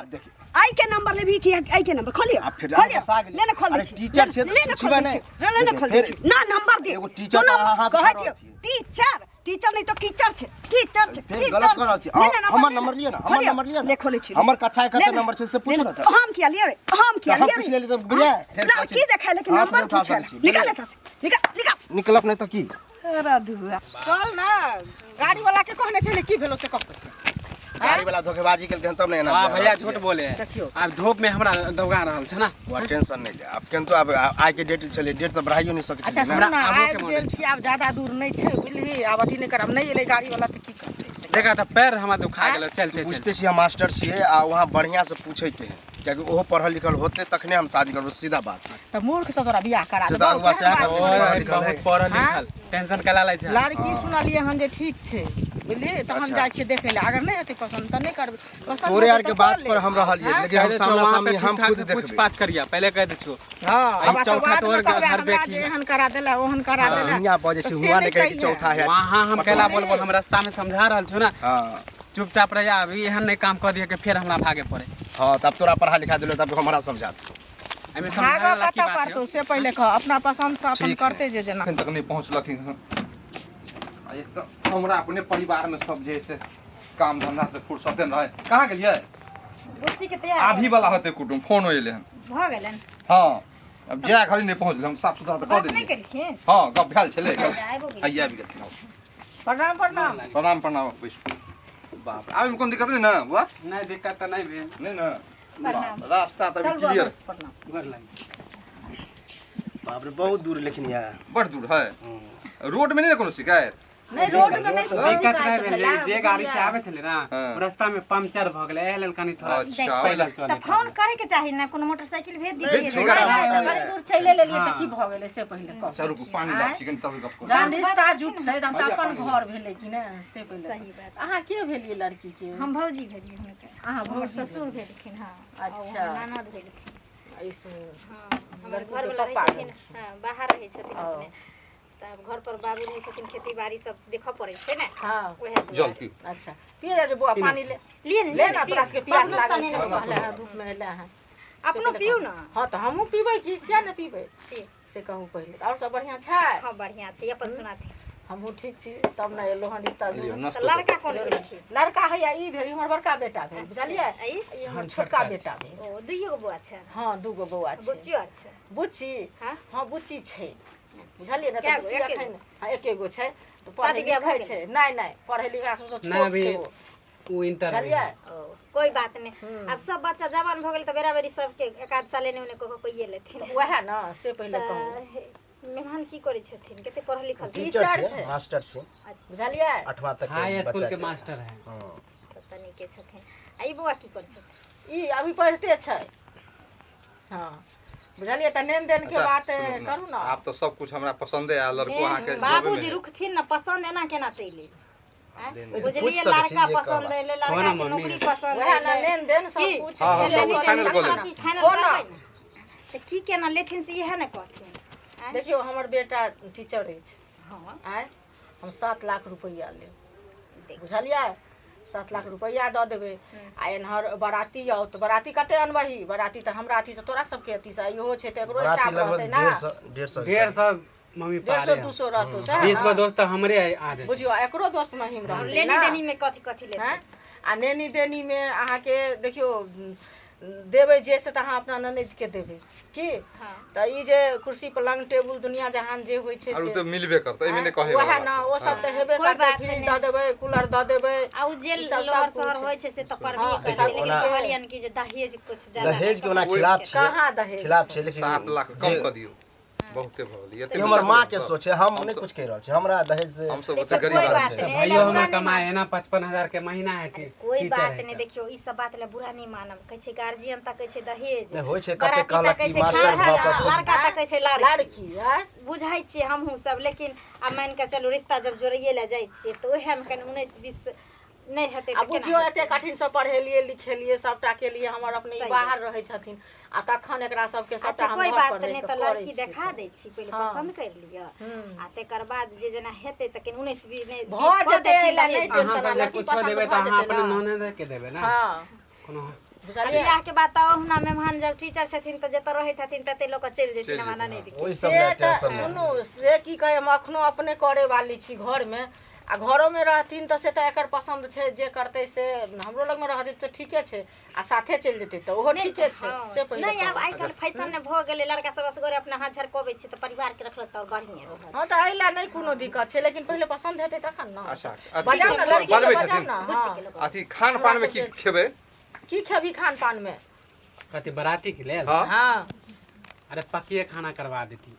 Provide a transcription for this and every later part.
आब देखी आई के नंबर लेबही कि आई के नंबर खोलियो आ फिर खोलियो गुस्सा गेलियै। ले ले खोल दै अरे छी टीचर छै तऽ ले ले खोल पूछबै दै नहि। छी ले ले ने खोल दै छी फेर ना नंबर दे एगो टीचर तू पर अहाँ हाथ कहै उठा छियौ रहल छियै। टीचर टीचर नहीं तो कीचड़ छै कीचड़ छै फेर कीचड़ गलत कऽ रहल छी। ले ले हमर ले नंबर ले। लिअ ने, हमर खोलियौ, नंबर लिअ ने। ले खोलै छी हमर कक्षा के ले कते ने, नंबर छै से ले पूछू ने। ने तऽ। हम किया लिअ रे हम किया तऽ हम लिअ रे पूछि लेली तऽ बुझलियै? फेर लड़की कहै छी, देखै लेकिन हाथ नंबर नहि उठा पूछै सकै छी, निकाल बुझलियै? एतऽ से निकाल निकाल निकलब नहि तऽ की अरे धुआ चल ना गाड़ी वाला के कहने छलै की भेलो से कह गाड़ी वाला धोखेबाजी केलकै हन तब ने एना वाह जा रहल भैया छियै। झूठ बोले देखियौ। आब धूप में हमरा दौगा रहल छै ना बुआ टेंशन नहि ले आब केनतो आब आइ के डेट छलै डेट तऽ बढ़ाइयो नहि सकै अच्छा छलै सुन ने ना आबो के आबि मन गेल छी आब ज्यादा दूर नहि छै बुझलिही आब अथी नहि करब नहि एलै गाड़ी वाला तऽ की करतै देखा तऽ पैर हमरा दुखा गेलो चलते बुझते चलते छियै हम मास्टर छियै आ वहाँ बढ़िआँ से पूछैके है कियाकि ओहो पढ़ल लिखल होते तखने हम शादी करबो सीधा बात तऽ मूर्ख से तोरा बियाह करा से तऽ अगुआ देबौ सएह केहन करतै। बात पढ़ल ओए, लिखल बहुत है। पढ़ल लिखल टेंशन कला लै छै लड़की सुनलियै हन जे ठीक छै बुझलियै तहन अच्छा। जाइ छियै देखै लए अगर नहि हेतै पसन्द तऽ नहि करबै पसन्द तोरे हेतै आर के तऽ बात कऽ पर लेब। हम रहलियै आँय? लेकिन हम कह दै छौ, सामना वहाँ पे सामनी हम ठीक-ठाक खुद से पूछ देखबै पाछ करिया पहले कह दै छौ हँ अही आब चौथा बादमे तोहर कहबै घर हमरा देखी। जे एहन करा देला ओहन करा देला दुनिया बजै तऽ छै से हुआ नहि कहै कि कहिहे। चौथा है वहाँ हम पाँचवा केला बोलबो हम रास्ता में समझा रहल छौ ना हाँ चुपचाप रहिया अभी एहन नहीं काम कर दिया कि फिर हमरा भागे पड़े हाँ तब तोरा पढ़ा लिखा दिलो तब हमरा समझा दे एहिमे समझावे भागऽ वाला की कतऽ बात पड़तौ है से पहिले कह अपना पसन्द से अपन ठीक है। करते जे जेना एखन तक नहि पहुँचलखिन हँ आ एक तऽ हमरा अपने परिवारमे सब जे है से काम धंधा से फुर्सते नहि रहै कहाँ गेलियै बुच्ची के तैयार आभी वाला होतै कुटुम फोन एलै हन भऽ गेलनि हँ अब जाय घड़ी नहि पहुँचलै हम साफ सुथरा तऽ कऽ बात नहि देलियै केलखिन हँ गप भेल छलै आबि गेलखिन। हैया आबि गेलखिन आउ। प्रणाम प्रणाम प्रणाम प्रणाम बैसू बाप आबैमे कोनो दिक्कत नहि ने बुआ नहीं दिक्कत तऽ नहीं भेल नहि ने बाप, रास्ता तऽ चल अभी बौआ क्लियर बस, प्रणाम गोर लागि बाप रे बहुत दूर लेकिन यार बड़ दूर है रोड में नहीं ने कोनो शिकायत नहि रोड मे नहि कोनो दिक्कत शिकायत नहि भेल भेलै, जे गाड़ी से बुझलियै? आबै छलै ना हाँ। रास्ता में पंचर भऽ गेलै एहि लेल कनि थोड़ा अच्छा पैदल तऽ चलै फोन करे के चाही ना कोनो मोटरसाइकिल भेज भेज दितियै दितियै। नहि, नहि, तऽ बड़ी दूर चलि लेलियै तऽ की भऽ गेलै से पहिले कह अच्छा रुकू पानी लाब छी कनि तब गप करू जहन रिश्ता जुटतै तहन तऽ अपन घर भेलै कि ने से पहिले सही बात। अहाँ के भेलियै लड़की के हम भौजी भेलियै हुनकर अहाँ हमर भौजी ससुर भेलखिन हँ आ ओ अच्छा। हमर ननद भेलखिन ऐसे हँ हमर लड़की के घरवला रहै पप्पा छथिन हँ बाहर रहै छथिन अपने तऽ आब घर पर बाबू रहै छथिन खेती बाड़ी सब देखऽ पड़ै छै ने हँ उएह जल दुआरे पीऊ अच्छा पिए जा जो बौआ पानी ले लिए ने ले ना तोरा सबके प्यास बाबू लागल नाश्ता छै नहि कहले हँ धूप मे एले हँ अपनो पीउ ने हँ तऽ हमहूँ पीबै की किया ने पीबै पीउ। से कहू पहिले आओर सब बढ़िआँ छै हँ बढ़िआँ छै अपन सुनाथिन हमहूँ ठीक छी तब ने एलहुँ हन रिश्ता लियौ जोड़ तऽ नाश्तो लड़का कोन भेलखिन लड़का हैया ई भेल ई हमर बड़का बेटा भेल बुझलियै आ ई ई हमर छोटका बेटा भेल ओ दुइयो गो बौआ छै हँ दूगो बौआ छै बुच्चियो आर छै बुच्ची हँ? हँ बुच्ची छै बुझलियै ने कए तऽ गो? बुच्ची एके एखन हँ एके गो छै तऽ शादी पढ़ै बियाह भऽ लिखै छै नहि नहि पढ़ै लिखै सबसँ नहि छोट अभी छै ओ ओ इंटर बुझलियै ओ कोई बात नहीं अब सब बच्चा जवान भऽ गेल तऽ बेरा बेरी सबके एक आध साल एने ओने कऽ कऽ कोइए लेथिन वएह ने से पहिले कहू तऽ मेहमान की करै छथिन कते पढ़ल लिखल छथिन टीचर टीचर छै छै। मास्टर छै बुझलियै आठवां तक के हाई स्कूल बच्चा के मास्टर है हाँ तऽ तनिके छथिन आ ई बौआ की करै छथिन ई अभी पढ़िते छै हँ बुझलियै तऽ लेन देन के अच्छा, बात सुनू ने, करू ने आब तऽ सब कुछ हमरा पसंदे आयल लड़को अहाँके बाबूजी रुकथिन ने पसन्द एना केना चलि एलै? आँय? नहि, तऽ बुझलियै पूछि सकै छी लड़का जे पसंद कहबा। एलै हो लड़का ना के मम्मी। नौकरी पसंद वएह ने एलै लेन देन सब की? कुछ हँ, हँ, सब लेन कुछ देन फाइनल कऽ सब लेबै। सब चीज फाइनल हो ना। करबै ने तऽ की केना लेथिन से इएह ने कहथिन आँय? देखियौ हमर बेटा टीचर अछि हँ आँय हम 7 लाख रुपैआ लेब देखियौ। बुझलियै 7 लाख रुपैआ दऽ देबै आ एन्हर बराती आउ तऽ बराती कते अनबही बराती तऽ हमरा अथीसँ तोरा सबके अथीसँ इहो छै तऽ एकरो बराती स्टाफ लगभग रहतै ने 150 150 150 मम्मी 150 पारे 200 रहतौ सएह 20 गो ने? दोस्त तऽ हमरे आ जेतै बुझियौ एकरो दोस्त महिम रहतै लेनी ने देनी में कथी कथी लेथिन आँय? आ नेनी देनीमे अहाँके देखियौ देबै जे से तऽ अहाँ अपना ननदिके देबै की हँ। तऽ ई जे कुर्सी पलङ्ग टेबुल दुनिया जहान जे होइ छै आर ओ से तऽ मिलबे करतै एहिमे नहि कहै वएह ने ओ सब तऽ हेबे कोइ करतै बात फ्रिज नहि। दऽ देबै कूलर दऽ देबै आ उ जे ई सब लहर सब सहर कुछ। होइ छै से तऽ पड़बे हँ, करतै देखियौ, लेकिन ओना- कहलियनि कि जे दहेज कुछ ज्यादा दहेज के नहि ओना खिलाफ छियै कहाँ दहेज खिलाफ छियै लेकिन 7 लाख कम जे- कऽ दियौ बहुते भऽ गेलै एते ई हमर माँ के सब- सोच है हम नहि कुछ कहि रहल छी हमरा दहेज से हमसब देखियौ, ओते गरीब कोइ आदमी बात छी नहि, भाइयो बुरा हमर नहि कमाए है ना 55,000 के महीना है कोई टीचर बात है नहीं तऽ। देखियौ ई सब बात लए बुरा नहीं मानब कहै छै गार्जियन तकै छै दहेज नहि, होइ छै, कते बराती कहलक तकै कि छै मास्टर खाना, भऽ कऽ खुद- लड़का तकै छै लड़की लड़की आँय बुझै छियै हमहूँ सब लेकिन आब मानि कऽ चलू रिश्ता जब जोड़ैए लए जाइ छियै तऽ ओएहमे कनि 19 20 नहि हेतै आ तऽ केना बुझियौ हेतै? एते कठिनसँ पढ़ेलियै लिखेलियै सभटा केलियै हमर अपने ई सही बाहर रहै छथिन आ तखन एकरा सबके अच्छा सभटा हम कोई घर बात पर रहि नहि कऽ तऽ करै लड़की छियै देखा दै छी पहिले हँ। पसन्द करि लिअ आ तकर बाद जे जेना हेतै तऽ कनि 19 20 नहि भऽ 20 कऽ जेतै देथिन एहि लए दहेज। नहि अहाँ टेंशन सब जे लड़की कुछो पसन्द देबै तऽ भऽ अहाँ जेतै अपना ने ननद के देबै ना हँ कोनो बुझलियै? बियाह के बाद तऽ ओहुना मेहमान जब टीचर छथिन तऽ जतऽ रहैत हथिन तते लोक चलि जेथिन चलि हमरा जेथिन, नहि दिक्कत ओहि सब से लए तऽ टेंशन नहि। सुनू से की कहै हम अखनो अपने करे वाली छी घरमे आ घरोमे रहथिन तऽ से तऽ एकर पसन्द छै जे करतै से हमरो लगमे रहतै तऽ ठीके छै आ साथे चलि जेतै तऽ ओहो ठीके छै से पहिले नहि आब कहू। आइ काल्हि फैशन ने भऽ गेलै लड़का सब असगरे अपना हाथ झरकबै छै तऽ परिवार के रखलक तऽ आओर बढ़िएँ रहल। हँ तऽ एहि लए नहि कोनो दिक्कत छै लेकिन पहिले पसन्द हेतै तखन ने। अच्छा अथी बजाउ ने लड़की के बजबै बजाउ छथिन ने। बुच्ची हँ। के लोक अथी खान पान में की खेबै? की खेबही खान पान में? कथी बराती के लेल? हाँ। हाँ। अरे पकिए खाना करवा देती।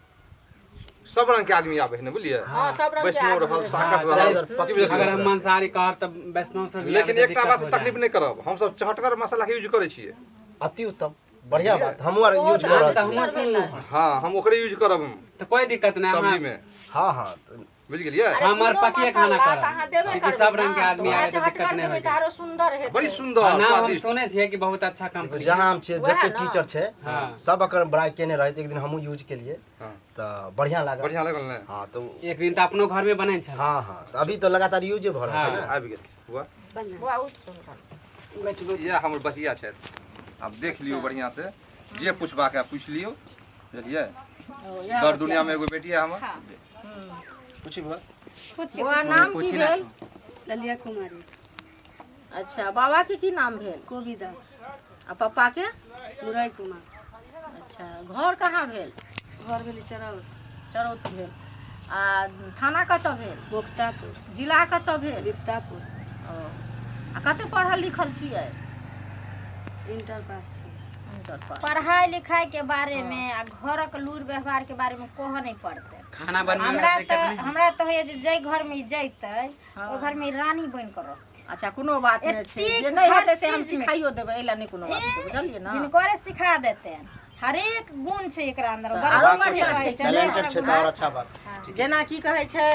सब रंग के आदमी आबै है ने बुझलियै? हाँ सब रंग के वैष्णव आदमी रहल रहै। साकट हाँ, रहल पक्की की बुझलियै? अगर हम मांसाहारी कहब तऽ वैष्णव सब भी लेकिन आबै तऽ एकटा बात दिक्कत हो तकलीफ जाए। नहि करब, हमसब चहटगर मसाला के यूज करै छियै। अति उत्तम, बढ़िया बात, हमहूँ आर यूज कऽ रहल तऽ छी। हमहूँ सुनलहुँ। हाँ हम ओकरे यूज करब हम तऽ कोई दिक्कत नहि सब्जी अहाँ में। हाँ हाँ तऽ बुझि गेलियै? अरे हमर कोनो पकिए खाना मसाला करब। तऽ अहाँ देबे क्योंकि करबै सब रंग के ना, आदमी तऽ आबै तऽ वएह दिक्कत चहटगर नहि देबै होय तऽ आरो सुंदर हेतै। बड़ी सुंदर आ नाम हम स्वादिष्ट। सुनै छियै कि बहुत अच्छा कंपनी जहाँ हम छियै वएह जते ना। टीचर छै हाँ। सब एकर बड़ाई केने रहै, एक दिन हमहूँ यूज केलियै हाँ। तऽ बढ़िया लागल। बढ़िया लागल ने? हाँ तो एक दिन तऽ अपनो घर में बनै छल। हाँ हाँ तऽ अभी तऽ लगातार यूजे भऽ रहल छै हाँ। ने। आबि गेल बुआ। बौआ उठि चलू। इएह हमर बचिया छथि, आब देख लियौ बढ़िया से, जे पूछबाक है पूछि लियौ बुझलियै? ओ, इएह दर बचिया दुनिया में एगो बेटी है हमर। पूछी बुआ। पूछियौ। बौआ नाम की पूछी ना। भेल? ललिया कुमारी। अच्छा बाबा के की नाम भेल? कोबी दास। आ पप्पा के? मुरई कुमार। अच्छा घर कहाँ भेल? घर भेल चरौत। चरौत भेल। आ थाना कतऽ भेल? बोक्तापुर। जिला कतऽ भेल? बिपतापुर। ओ आ कते पढ़ल लिखल छियै? इंटर पास छी। Inter pass. पढ़ाई लिखाई के बारे में आ घरक लूर व्यवहार के बारे में कहऽ नहीं पड़तै। खाना बनबै में हमरा दिक्कत तऽ नहि। हमरा तऽ होइया जे जाहि घर में ई जैतै ओहि घर में ई रानी बनि कऽ रहतै। अच्छा कोनो बात नहि छै, एतेक जे नहि हर हेतै से हम चीज में। सिखाइयो देबै, एहि लए नहि कोनो बात छै, बुझलियै ने? हिनकरे सिखा देतै, हरेक गुण छै एकरा अंदर, तऽ बड़ा आरो बढ़िया बढ़िआँ कहै छै, छै, टैलेंटेड छै तऽ आओर अच्छा बात। जेना की कहै छै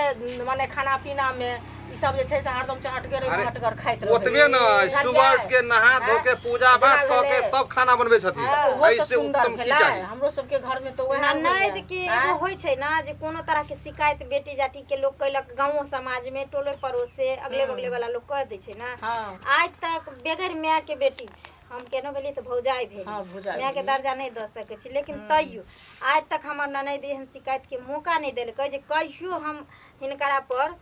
माने खाना पीना में ई सब जे छै से हरदम चहटगर अरे, चहटगर खाइत रहै। ओतबे न बुझलियै? सुबह उठ के नहा धो के पूजा पाठ जेना कऽ के भेलै। तब खाना बनबै छथिन। ओहो तऽ एहिसे सुन्दर उत्तम की भेलै। चाही? हमरो सबके घर में तऽ वएह ननैद होइए। के आँय? एगो होइ छै ना जे कोनो तरह के शिकायत बेटी जाटी के लोग कैलक गाँवो समाज में टोले पड़ोसे अगले बगले वाला लोग कह दै छै ना। हाँ। आज तक बगैर माय के बेटी छै, हम केनो भेलियै तऽ भौजाइ भेली, हाँ, भौजाइ माय के भेली। दर्जा नहि दऽ सकै छी, लेकिन तैयो आज तक हमर ननैद एहन शिकायत के मौका नहि देलकै जे कहियो हम हिनकरा पर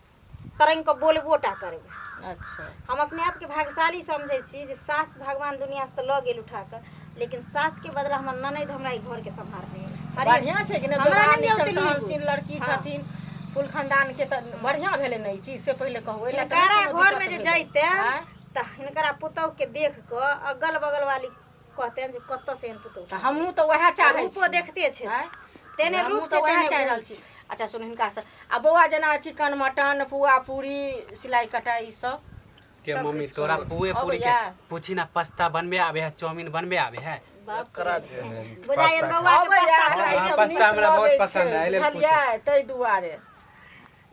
तरंग के बोलबो टा करबै। अच्छा हम अपने आप के भाग्यशाली समझै छी जे सास भगवान दुनिया से लऽ गेल उठा कऽ, लेकिन सास के बदला हमर ननैद हमरा ई घर के सम्हारने हरेक- बढ़िया छै कि नहि? हमरा व्यवहार नहि नीक औतै लूरि। सहनशील लड़की हाँ। छथिन, कुल खानदान के तऽ बढ़िया भेलै ने ई चीज, से पहिले कहू। एहि लए तऽ नहि हिनकरा कोनो घर में दिक्कत जे भेलै। जैते आँय? तऽ हिनकरा पुतहु के देख कऽ अगल बगल वाली कहतेन जे कतऽ से एहन पुतहु। तऽ हमहूँ तऽ वएह चाहै रूपो छी। देखते छै। आँय? तेने हमहूँ रूप तऽ छै वएह तेने चाहि गुण रहल छी। छै। अच्छा सुन हिनका से आ बौआ जेना चिकन मटन पुआ पूरी सिलाई कटाई ई सब के मम्मी तोरा पुए पूरी के अबैया? पूछी ना, पास्ता बनबे आबे है, चाउमीन बनबे आबे है? एकरा जे है, बुझाइए पास्ता बौआ के अबैया, पास्ता हमरा ई हाँ, सब पास्ता नीक हमरा बहुत लगै पसंद छै, है, एहि लेल बुझलियै? ताहि दुआरे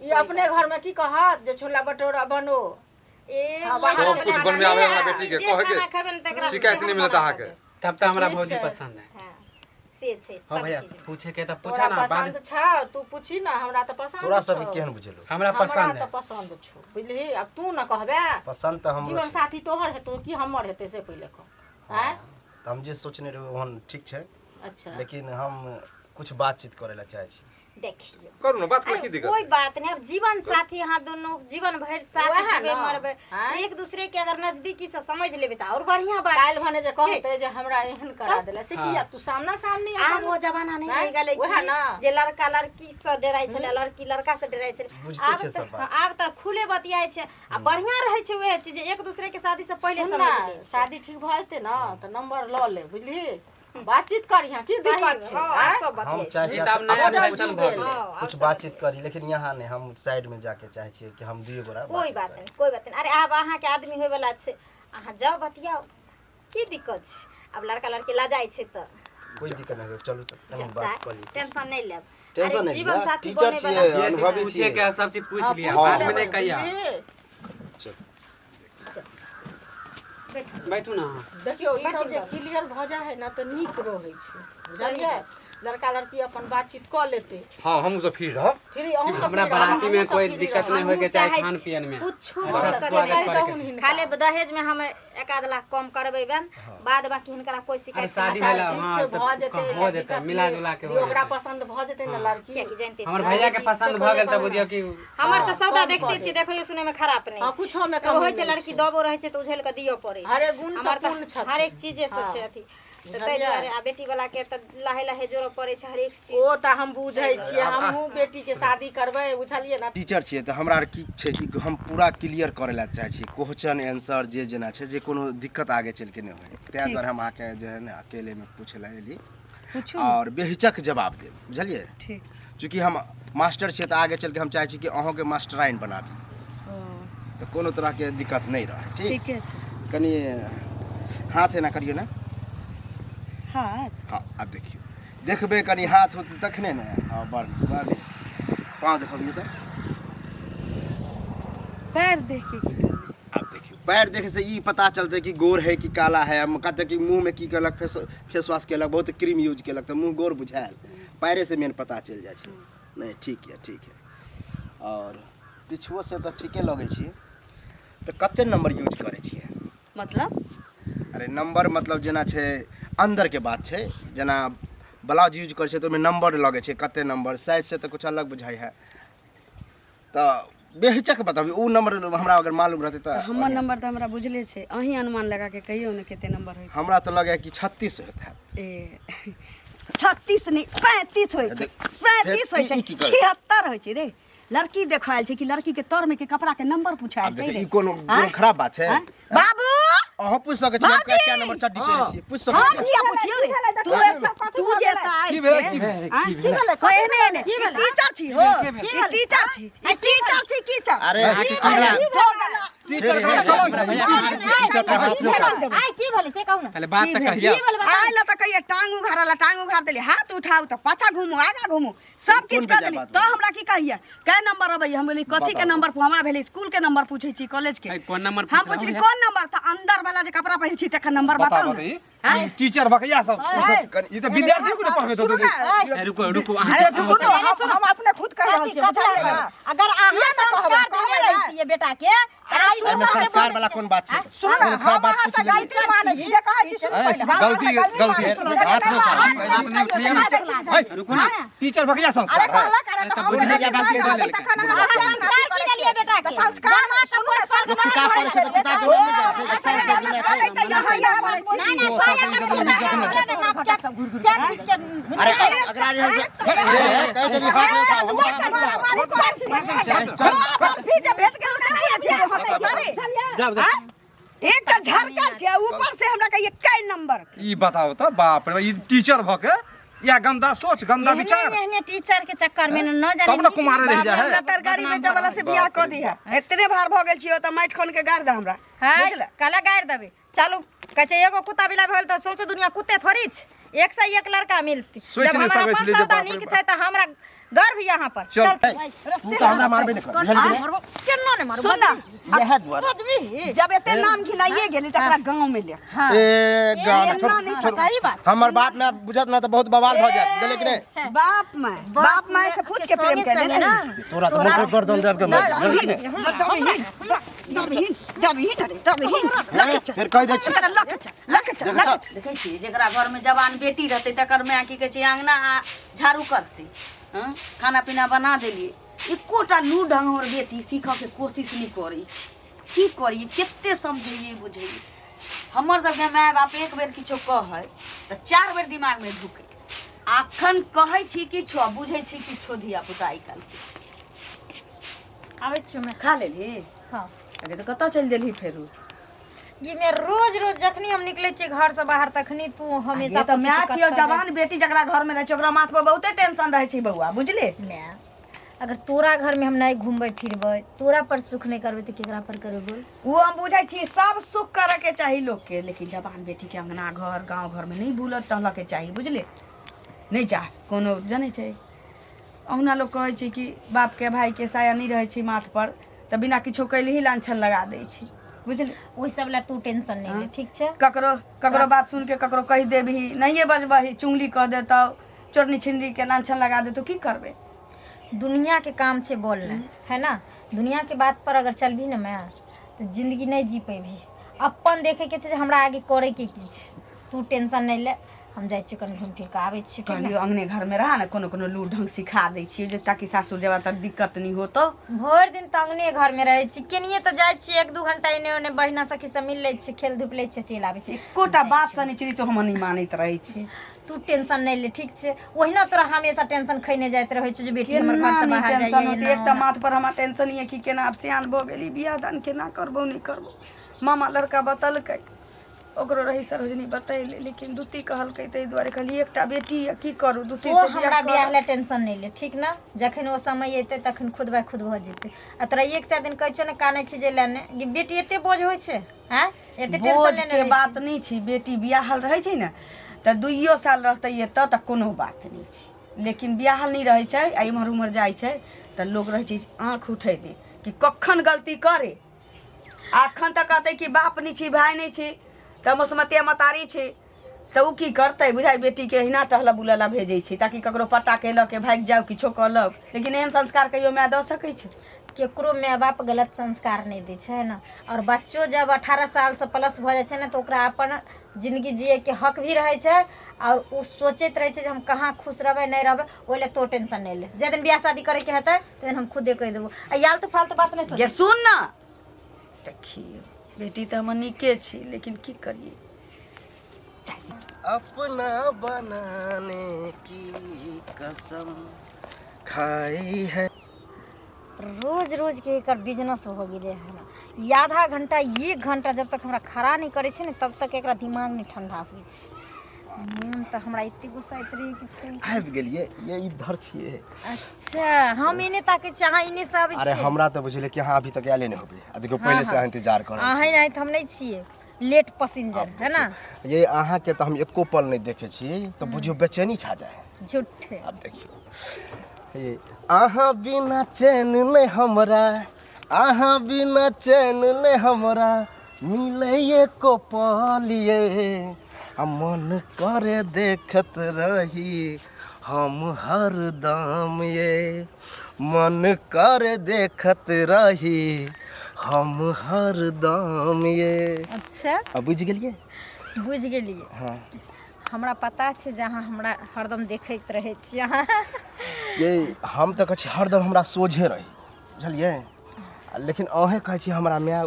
ई अपने घर में की कहत जे छोला भटूरा बनो। ए, हाँ, बाहर सब कुछ बनबे आबे हमरा बेटी के, जे कहे खाना खेबै ने के तकरा शिकायत नहीं मिलत अहाँके। तब तऽ हमरा ठीक भौजी छै। पसंद है। हाँ, से छै हाँ सब भैया चीज। पूछे के तऽ तोरा पूछा ना बाद। पसंद छौ तू पूछी ना, हमरा तऽ पसंद तोरा छौ। सबके केहन बुझेलौ? हमरा हमरा पसंद तऽ है। पसंद छौ, बुझलिही? आब तू न कहबे, पसंद तऽ हमरो जीवन छै। साथी तोहर हेतौ कि हमर हेतै से पहिले कह। आँय? तऽ हम जे सोचने रही ओहन ठीक छै। अच्छा लेकिन हम कुछ बातचीत करै लए चाहै छी। देखियौ करू ना बात, अरे की दिक्कत? कोई बात नहीं, अब जीवन साथी अहाँ दोनों जीवन भरि साथ वएह जीबै ने। मरबै, आँय? एक दूसरे के अगर नजदीकी से समझ लेबै तऽ और बढ़िया बात काल्हि छै। भने जे कहतै जे हमरा एहन करा देला से किया तू सामना सामनी आब वो जमाना नहीं आँय? रहि गेलै वएह कि ने। जे लड़का लड़की से डराइ छलै, लड़की लड़का से डराइ छलै। बुझते आब छै तऽ सब बात। आब तऽ खुले बतियाइ छै आ बढ़िया रहै छै वएह चीज, एक दूसरे के शादी से पहिले सुन समझ ना, लै छै। शादी ठीक भऽ जेतै ने तऽ नंबर लऽ ले, बुझलिही? बातचीत करिहें, की दिक्कत छै? हँ, आँय? आब सब हम बतियाइ छै। चाहै ई छी तऽ आब नया अपने फैशन कुछ भऽ गेलै। हँ, आब कुछ सब बातचीत करी, लेकिन यहाँ नहि, हम साइड में जाके चाहै छियै कि हम दुइए गोरा कोई बात नहीं, कोई बात नहीं। अरे आब अहाँके आदमी होयवला छै, अहाँ जाउ बतियाउ, की दिक्कत छै? आब लड़का लड़की लजाइ छै तऽ कोई दिक्कत नहि छै, चलू तऽ कनि बात कऽ लिअ। टेंशन नहि लेब। टेंशन अरे नहि जीवन लिअ, साथी टीचर बने वाला छियै, जे चीज अनुभवी पूछे छियै। के है, सब चीज पूछ लिया, हाँ। बाद में नहीं कहिया। बुझलिही? चल। बैठू ना अहाँ। देखियौ ई सब जे क्लियर भऽ जाइ है ने तऽ नीक रहै छै, बुझलियै? लड़का लड़की अपन बातचीत कऽ लेतै। हाँ, हमहूँ सब फ्री रहब। फिर अहूँ सब हमरा फ्री रहब, बाराती में हमहूँ सब कोई फ्री दिक्कत रहब। नहीं होय के चाही चाहै खान छी। पियन में। कुछो अच्छा नहि स्वागत करबै। करे के हिनका। खाली दहेज में हम एक आध लाख कम करबै बन, बाद बाकी हिनकरा कोई अरे शिकायत शादी के भेला, ठीक हाँ, छै, तऽ भऽ जेतै, हो जेतै, दिक्कत मिला नहि। जुला के हो ओकरा जेतै। पसंद भऽ जेतै ने लड़की। कियाकि जानते हमर छियै। भैया के पसंद भऽ गेल तऽ बुझियौ कि हमर तऽ सौदा कम देखते कऽ छियै, देखियो सुनै में खराब नहि हाँ, छै। कुछो में एगो कमी होइ छै नहि लड़की छै। दबो रहै छै तऽ उझेल कऽ दिअ पड़ै छै। हरेक गुण हमर से तऽ पूर्ण छथिन। हरेक चीजे से छै अथी, तऽ ताहि दुआरे आ बेटी वाला के तऽ लाहे लाहे जोड़ऽ पड़ै छै हरेक चीज। ओ तऽ हम बुझै छियै, हमहूँ बेटी के शादी करबै, बुझलियै ने? टीचर छियै तऽ हमरा आर की छै कि हम पूरा क्लियर करै लए चाहै छी, क्वेश्चन आंसर जे जेना छै, जे कोनो दिक्कत आगे चलि के नहि होइ, ताहि दुआरे हम अहाँके जे है ने अकेलेमे पूछै लए एली। पूछू। आओर बेहिचक जवाब देब, बुझलियै? ठीक। चूँकि हम मास्टर छियै तऽ आगे चलि के हम चाहै छी कि अहूँके मास्टराइन बनाबी, तऽ कोनो तरहके दिक्कत नहि रहै। ठीक? ठीके छै। कनि हाथ एना करियौ ने। हाथ? हाँ, आब देखियौ, देखबै कनि हाथ होतै तखने ने। हाँ, बड़ नीक, बड़ नीक। पाँव देखबियौ तऽ। पैर देख के की करबै? आब देखियौ, पैर देखे से ई पता चलतै कि गोर है कि काला है। हम कहते कि मुँहमे की केलक, फेस फेस वॉश केलक, बहुत क्रीम यूज केलक तऽ मुँह गोर बुझायल। पैरे से मेन पता चलि जाइ छै। नहि, ठीक यऽ, ठीक है। आओर पिछुओ से तऽ ठीके लगै छी। तऽ कते नंबर यूज करै छियै? मतलब? अरे नंबर मतलब जेना छै अन्दरके बात छै, जेना ब्लाउज यूज करै छै तऽ ओहिमे नंबर लगै छै, कते नंबर साइज से तऽ कुछ अलग बुझाइ है, तऽ बेहिचक बताबी ओ नंबर हमरा अगर मालूम रहतै तऽ। हमर नंबर तऽ हमरा बुझले छै, अहीं अनुमान लगा के कहियौ ने कते नंबर होइत। हमरा तऽ लगैए कि 36 होइत हैत। ए 36 नहि, 35 होइ छै। 35 होइ ई छै। की करै? 76 होइ छै रे। लड़की देखऽ आयल छै कि लड़की के तर में के कपड़ा के नंबर पूछे आयल आब छै देखियौ, रे? ई कोनो आँय? कोनो खराब बात छै? आँय? बाबू, अहाँ पूछि सकै छी, हम बाबी! कए नंबर चड्डी पहिरै छियै, पूछि सकै हम छियै। किया पुछियौ रे? तू एतऽ, तू जे एतऽ आयल की भेलै, छै, की भेलै? आँय? की भेलै? एहने एहने ई टीचर छी हो, ई टीचर छी, ई टीचर छी, टीचर। अरे हमरा टीचर के कहलहुँ। टीचर पर हाथ नहि उठाउ। आइ की भेलै से कहू ने। पहले बात तऽ कहियौ। की भेलै बताउ। आयल तऽ कहिए टांग उघारल, टांग उघार देली, हाथ उठाउ तऽ पाछा घूमू, आगा घूमू, सब किछु कोन कऽ बेजाय देली बात तऽ भेलै? हमरा की कहिए कै नंबर अबैया? हम बोली कथी के बताउ। नंबर? हमरा भेलै स्कूल के नंबर पूछै छी, कॉलेज के। अइ, कोन नंबर हम पूछलहुँ पुछली भैया? कोन नंबर, तऽ अंदर वाला जे कपड़ा पहिरै छी तकर नंबर बताओ बताउ ने। बताई टीचर भकैया सब सब कनि ई तऽ विद्यार्थी को पढ़बै सुनू तो ने। ए, रुको रुको, अरे अहाँ सुनू, हम अपने खुद कहि रहल कथी छियै, कपड़ा बुझलियै ने? अगर अहाँ किया ने कहबै? संस्कार देने कहबै ने? रहितियै बेटा के तऽ आइ एहिमे ओ सब संस्कार वाला कोन बात छै? सुनू ने, कोनो खराब हम बात अहाँ पूछि से लेलियै। गलती मानै छी, जे कहै छी सुनू ए, पहिले। हम अहाँ से गलती- गलती गलती। मानै छी। हाथ नहि उठाउ। हाथ नहि उठाउ। रुको ना। टीचर भकैया अरे संस्कार है। कहलक, अरे अरे तऽ तऽ हम बुझलियै गलती बात के मानै छी, बोलि तखन अहाँ अहाँ संस्कार की देलियै बेटा के? तऽ संस्कार जमा तऽ सुनू कोइ ने, स्वर्ग लोक किताब पढ़ै छै तऽ किताब के नाम नहि जानै छै, साइंस के गलत नहि तऽ यहाँ यहाँ बात छी। नहीं नहीं, साया के सुनता है ना, क्या पीट के अरे अगला रे ए, कहि देली हाथ नहि उठाउ, हम हाथ नहि उठाउ। जाओ जाओ। एक तऽ झरका छै, ऊपर से हमरा कहिए कै नंबर। ई बताओ तऽ, बाप रे, ई टीचर भऽ के या गंदा सोच, गंदा विचार। एहने एहने टीचर के चक्कर में न जाने तब ने कुमारे रहि जाइ है। हमरा तरकारी बेचऽ वाला से बियाह कऽ दिहे, एतने भार भऽ गेल छियै, तऽ माटि खन के गाड़ दे हमरा। है बुझले? कला गाड़ि देबै। चलू, कहै छै एगो कुत्ता बिलाइ भऽ गेल तऽ सौंसे दुनिया कुत्ते थोड़ी छै, एक से एक लड़का मिलती। सोचि जब नहि हमरा सकै अपन छलियै जे सौदा बाप रे नीक बाप। छै तऽ हमरा गर्व यहाँ पर। चल। चल। तू तऽ हमरा मारबे नहि कर, बुझलियै? केना ने मारू? सुन ना। इएह दुआरे बजबी। जब एते नाम घिनाइए गेली तकरा गाँव में ले। ए गाँव में एना नहीं। छोड़। सही बात। हमर बाप में बुझत ना तऽ बहुत बवाल भऽ जायत, बुझलियै कि नहि? बाप माय, बाप माय से पूछ के प्रेम संगे केने संगे ना। तोरा तऽ मोटर गर्दन देब के मार, बुझलियै कि नहि? दबही दबही दबही न रे, दबही लके चल। फेर कहि दै छी। एकरा लके चल, लके चल, देखै लके छह? चल। देखै छियै, जकरा घरमे जवान बेटी रहतै तकर माय की कहै छै, अङ्गना आ झाड़ू करतै, हँ, खाना पीना बना देलियै, एकोटा लू ढङ्ग हमर बेटी सीखऽके कोशिश नहि करै छै। की करियै? कते समझैयै बुझैयै। हमर सबके माय बाप एक बेर किछो कहै तऽ चारि बेर दिमागमे ढुकै। अखन कहै छी किछो आ बुझै छी किछो धिया पुता आइ काल्हिके। आबै छियौ मैं। खा लेलही? हाँ। अगे तऽ कतऽ चलि देलही फेरू? ये मैं रोज रोज जखनी हम निकले छियै घर से बाहर तखनी तू हमेशा ये तऽ पूछै माय छी छियौ, कतऽ जवान जाइ बेटी जकरा घरमे रहै छै ओकरा माथ पर बहुते टेंशन रहै छै बौआ, बुझली? छी। माय, अगर तोरा घर में हम नहीं घूमबै फिरबै, तोरा पर सुख नहीं करबै तऽ केकरा पर करबै, बोल? ओ हम बुझै छी, सब सुख करऽ के चाही लोकके, लेकिन जवान बेटीके अङ्गना घर गाँव घरमे नहि बुलऽ टहलऽ के चाही, बुझली? नहि चाह कोनो जनै छै, अहुना लोक कहै छै कि बापके भाईके साया नहि रहै छै माथ पर तऽ बिना किछो कैले ही लांछन लगा दै छै। बुझली। ओहि सब ला तू टेंशन नहीं ले, ठीक छै? ककरो ककरो बात सुन के ककरो कहि देबही, नहिए बजबही, चुंगली कह देतौ, चोरनी छिनरी के लांछन लगा देतौ, की करबै? दुनिया के काम छै बोलना, है ना? दुनिया के बात पर अगर चलबी ना मैं तो जिंदगी नहीं जी पेबी। अपन देखे के छै जे हमरा आगे करे के की छै। तू टेंशन नहीं ले, हम जाइ छी कनि घुमि फिर के आबै छी, ठीक ने? कहलियो अंगने घर में रहा ने, कोनो कोनो लूर ढंग सिखा दै छियै जे ताकि सासुर जेबा तऽ दिक्कत नहि होतौ। भरि दिन तऽ अंगने घर में रहै छी, केनिये तऽ जाइ छी 1-2 घंटा एने ओने, बहिना सखी सब मिल लै छी, खेल धूप लै छी, चलि आबै छी। एकोटा बात सनिचरी तो हम नहि मानैत रहै छी। तू टेंशन नहीं ले, ठीक छै? ओहिना तोरा हमेशा टेंशन खैने जाइत रहै छौ जे बेटी हमर केना घर से नहि बाहर टेंशन जाइए। होतै? एकटा माथ पर हमरा टेंशन यऽ कि केना आब सियान भऽ गेली, बियाह दान केना करबौ नहि करबौ। मामा लड़का बतलकै, ओकरो रही सरोजनी बतैले, लेकिन दूती कहलकै, ताहि दुआरे कहलियै एकटा बेटी यऽ, की करू दूती ओ से हमरा बियाह बियाह करब। ला टेंशन नहीं ले, ठीक ना? जखन ओ समय एतै तखन खुद बाय खुद भऽ जेतै। आ तोरा एक सए दिन कहै छौ ने काने खीजै ला ने कि बेटी एते बोझ होइ छै, आँय? एते टेंशन बोझ लेने के रहै बात छै। नहि छै, बेटी बियाहल रहै छै ने तऽ 2 साल रहतै एतऽ तऽ कोनो बात नहि छै, लेकिन बियाहल नहि रहै छै आ इम्हर उम्हर जाइ छै तऽ लोक रहै छै आँखि उठेने कि कखन गलती करे। अखन तऽ कहतै कि बाप नहि छी, भाय नहि छी, तऽ मसमतिया मतारी छी, तऽ ओ की करतै? बुझाइ बेटीके एहिना टहलऽ बुलऽ लए भेजै छै ताकि ककरो पता केलक के भागि जाउ, किछो कऽ लेकिन एहन संस्कार कहियो माय दऽ सकै छै? केकरो माय बाप गलत संस्कार नहि दै छै ने। आओर बच्चो जब 18 सालसँ प्लस भऽ जाइ छै ने तऽ ओकरा अपन जिंदगी जियैके हक भी रहै छै, आओर ओ सोचैत रहै छै जे हम कहाँ खुश रहबै नहि रहबै। ओहि लए तो टेंशन नहि ले, जाहि दिन बियाह शादी करैके हेतै ताहि दिन हम खुदे कहि देबो। आ याल तऽ फालतू बात नहि सोच। गे सुन ना, देखियौ बेटी तऽ हमर नीके छी, लेकिन की करियै? अपना बनाने की कसम खाई है। रोज रोज के एकर बिजनेस हो गेलै हन। ई आधा घंटा 1 घंटा जब तक हमरा खड़ा नहि करै छै ने तब तक एकरा दिमाग नहि ठंडा होइ छै। मोन तऽ हमरा एते गुस्सा आइत रहै किछु कहै। आबि गेलियै, ये इधर छियै। अच्छा, हम एने ताकै छियै, अहाँ एने से आबै अरे छियै। हमरा तऽ बुझलै कि अहाँ अभी तक आयले नहि होबै, आ देखियौ पहिले से अहाँ इंतजार कर रहल अहाँ छी। नहि तऽ हम नहि छियै लेट पसिंजर, है ना? ये अहाँके तऽ हम एको पल नहि देखै छी तऽ बुझियौ बेचैनी छा जाए। झूठे। आब देखियौ, ये अहाँ बिना चैन नहि हमरा, अहाँ बिना चैन नहि हमरा मिलै एको पल ये, आ मन करे देखत रही हम हरदम ये, मन करे देखत रही हम हरदम ये। अच्छा, आ बुझि गेलियै? बुझि गेलियै। हाँ, हमरा पता छै जे अहाँ हमरा हरदम देखैत रहै छी अहाँ। ये हम तऽ कहै छी हरदम हमरा सोझे रही, बुझलियै? आ लेकिन अहेँ कहै छी हमरा माय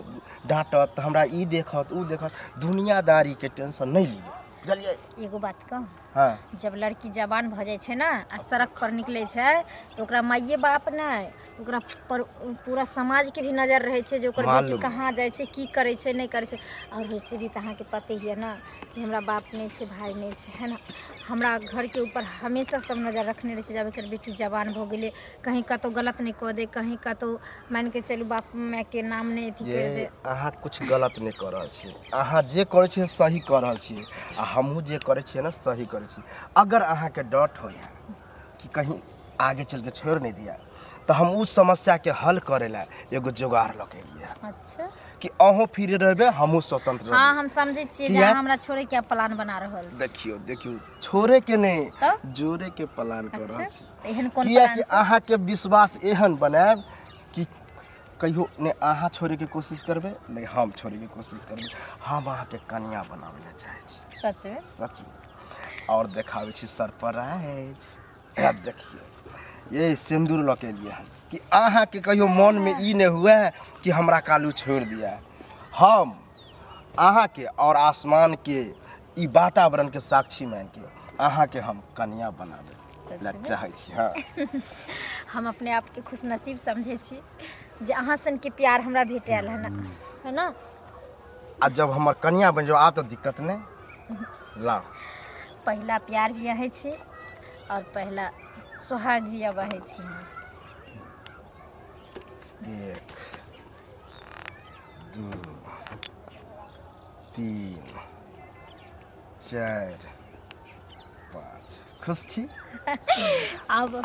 डाँटत तऽ हमरा ई देखत ओ देखत, दुनियादारीके टेंशन नहि लिअ, बुझलियै? एगो बात कहूँ? हाँ। जब लड़की जवान भऽ जाइ छै ने आ सड़क पर निकलै छै तऽ ओकरा माइए बाप नहि, ओकरा पर पूरा समाजके भी नजर रहै छै जे ओकर बेटी मालूम। कहाँ जाइ छै, की करै छै, नहि करै छै। आओर वैसे भी तऽ अहाँके पते यऽ ने कि हमरा बाप नहि छै, भाय नहि छै, है ना? हमरा घरके ऊपर हमेशा सब नजर रखने रहै छै जे आब एकर बेटी जवान भऽ गेलै, कहीं कतहु गलत नहि कऽ दे, कहीं कतहु मानिके चलू बाप मायके नाम नहि अथी ये करि दे। अहाँ कुछ गलत नहि कऽ रहल छी, अहाँ जे करै छियै सही कऽ रहल छी, आ हमहूँ जे करै छियै ने सही करै छी। अगर अहाँके डर होइए कि कहीं आगे चलि के छोड़ि नहि दिया, तऽ हम ओ समस्याके हल करै लए एगो जोगाड़ लऽ के एलियै। अच्छा, कि अहूँ फ्री रहबै, हमहूँ स्वतंत्र हाँ, रहबै। हम समझै छियै जे किया? अहाँ हमरा छोड़ै के प्लान बना रहल छी। देखियौ देखियौ, छोड़े के नहि, तऽ? जोड़े के प्लान कऽ अच्छा, रहल छी। तऽ एहन कोन किया प्लान कि छै? अहाँके विश्वास एहन बनायब कि कहियो ने अहाँ छोड़ैके कोशिश करबै ने हम छोड़ैके कोशिश करबै। हम अहाँके कनिया बनाबै लए चाहै छी। सच में? सच में। आओर देखाबै छी सरप्राइज। आब देखियौ, ये सिन्दूर लऽ के एलियै हन कि अहाँके कहियो मनमे ई नहि हुए कि हमरा कालू छोड़ि दिया। हम अहाँके आओर आसमानके ई वातावरणके साक्षी मानिके अहाँके हम कनिया बनाबै लए चाहै छी। हाँ, हम अपने आपके खुशनसीब समझै छी जे अहाँ सनके प्यार हमरा भेटल है ना, है ना? आ जब हमर कनिया बनि जाओ आब तऽ दिक्कत नहि। लाओ, पहिला प्यार भी अहै छी और पहिला सुहाग भी अब अहै छी। 1 2 3 4 5, खुश छी?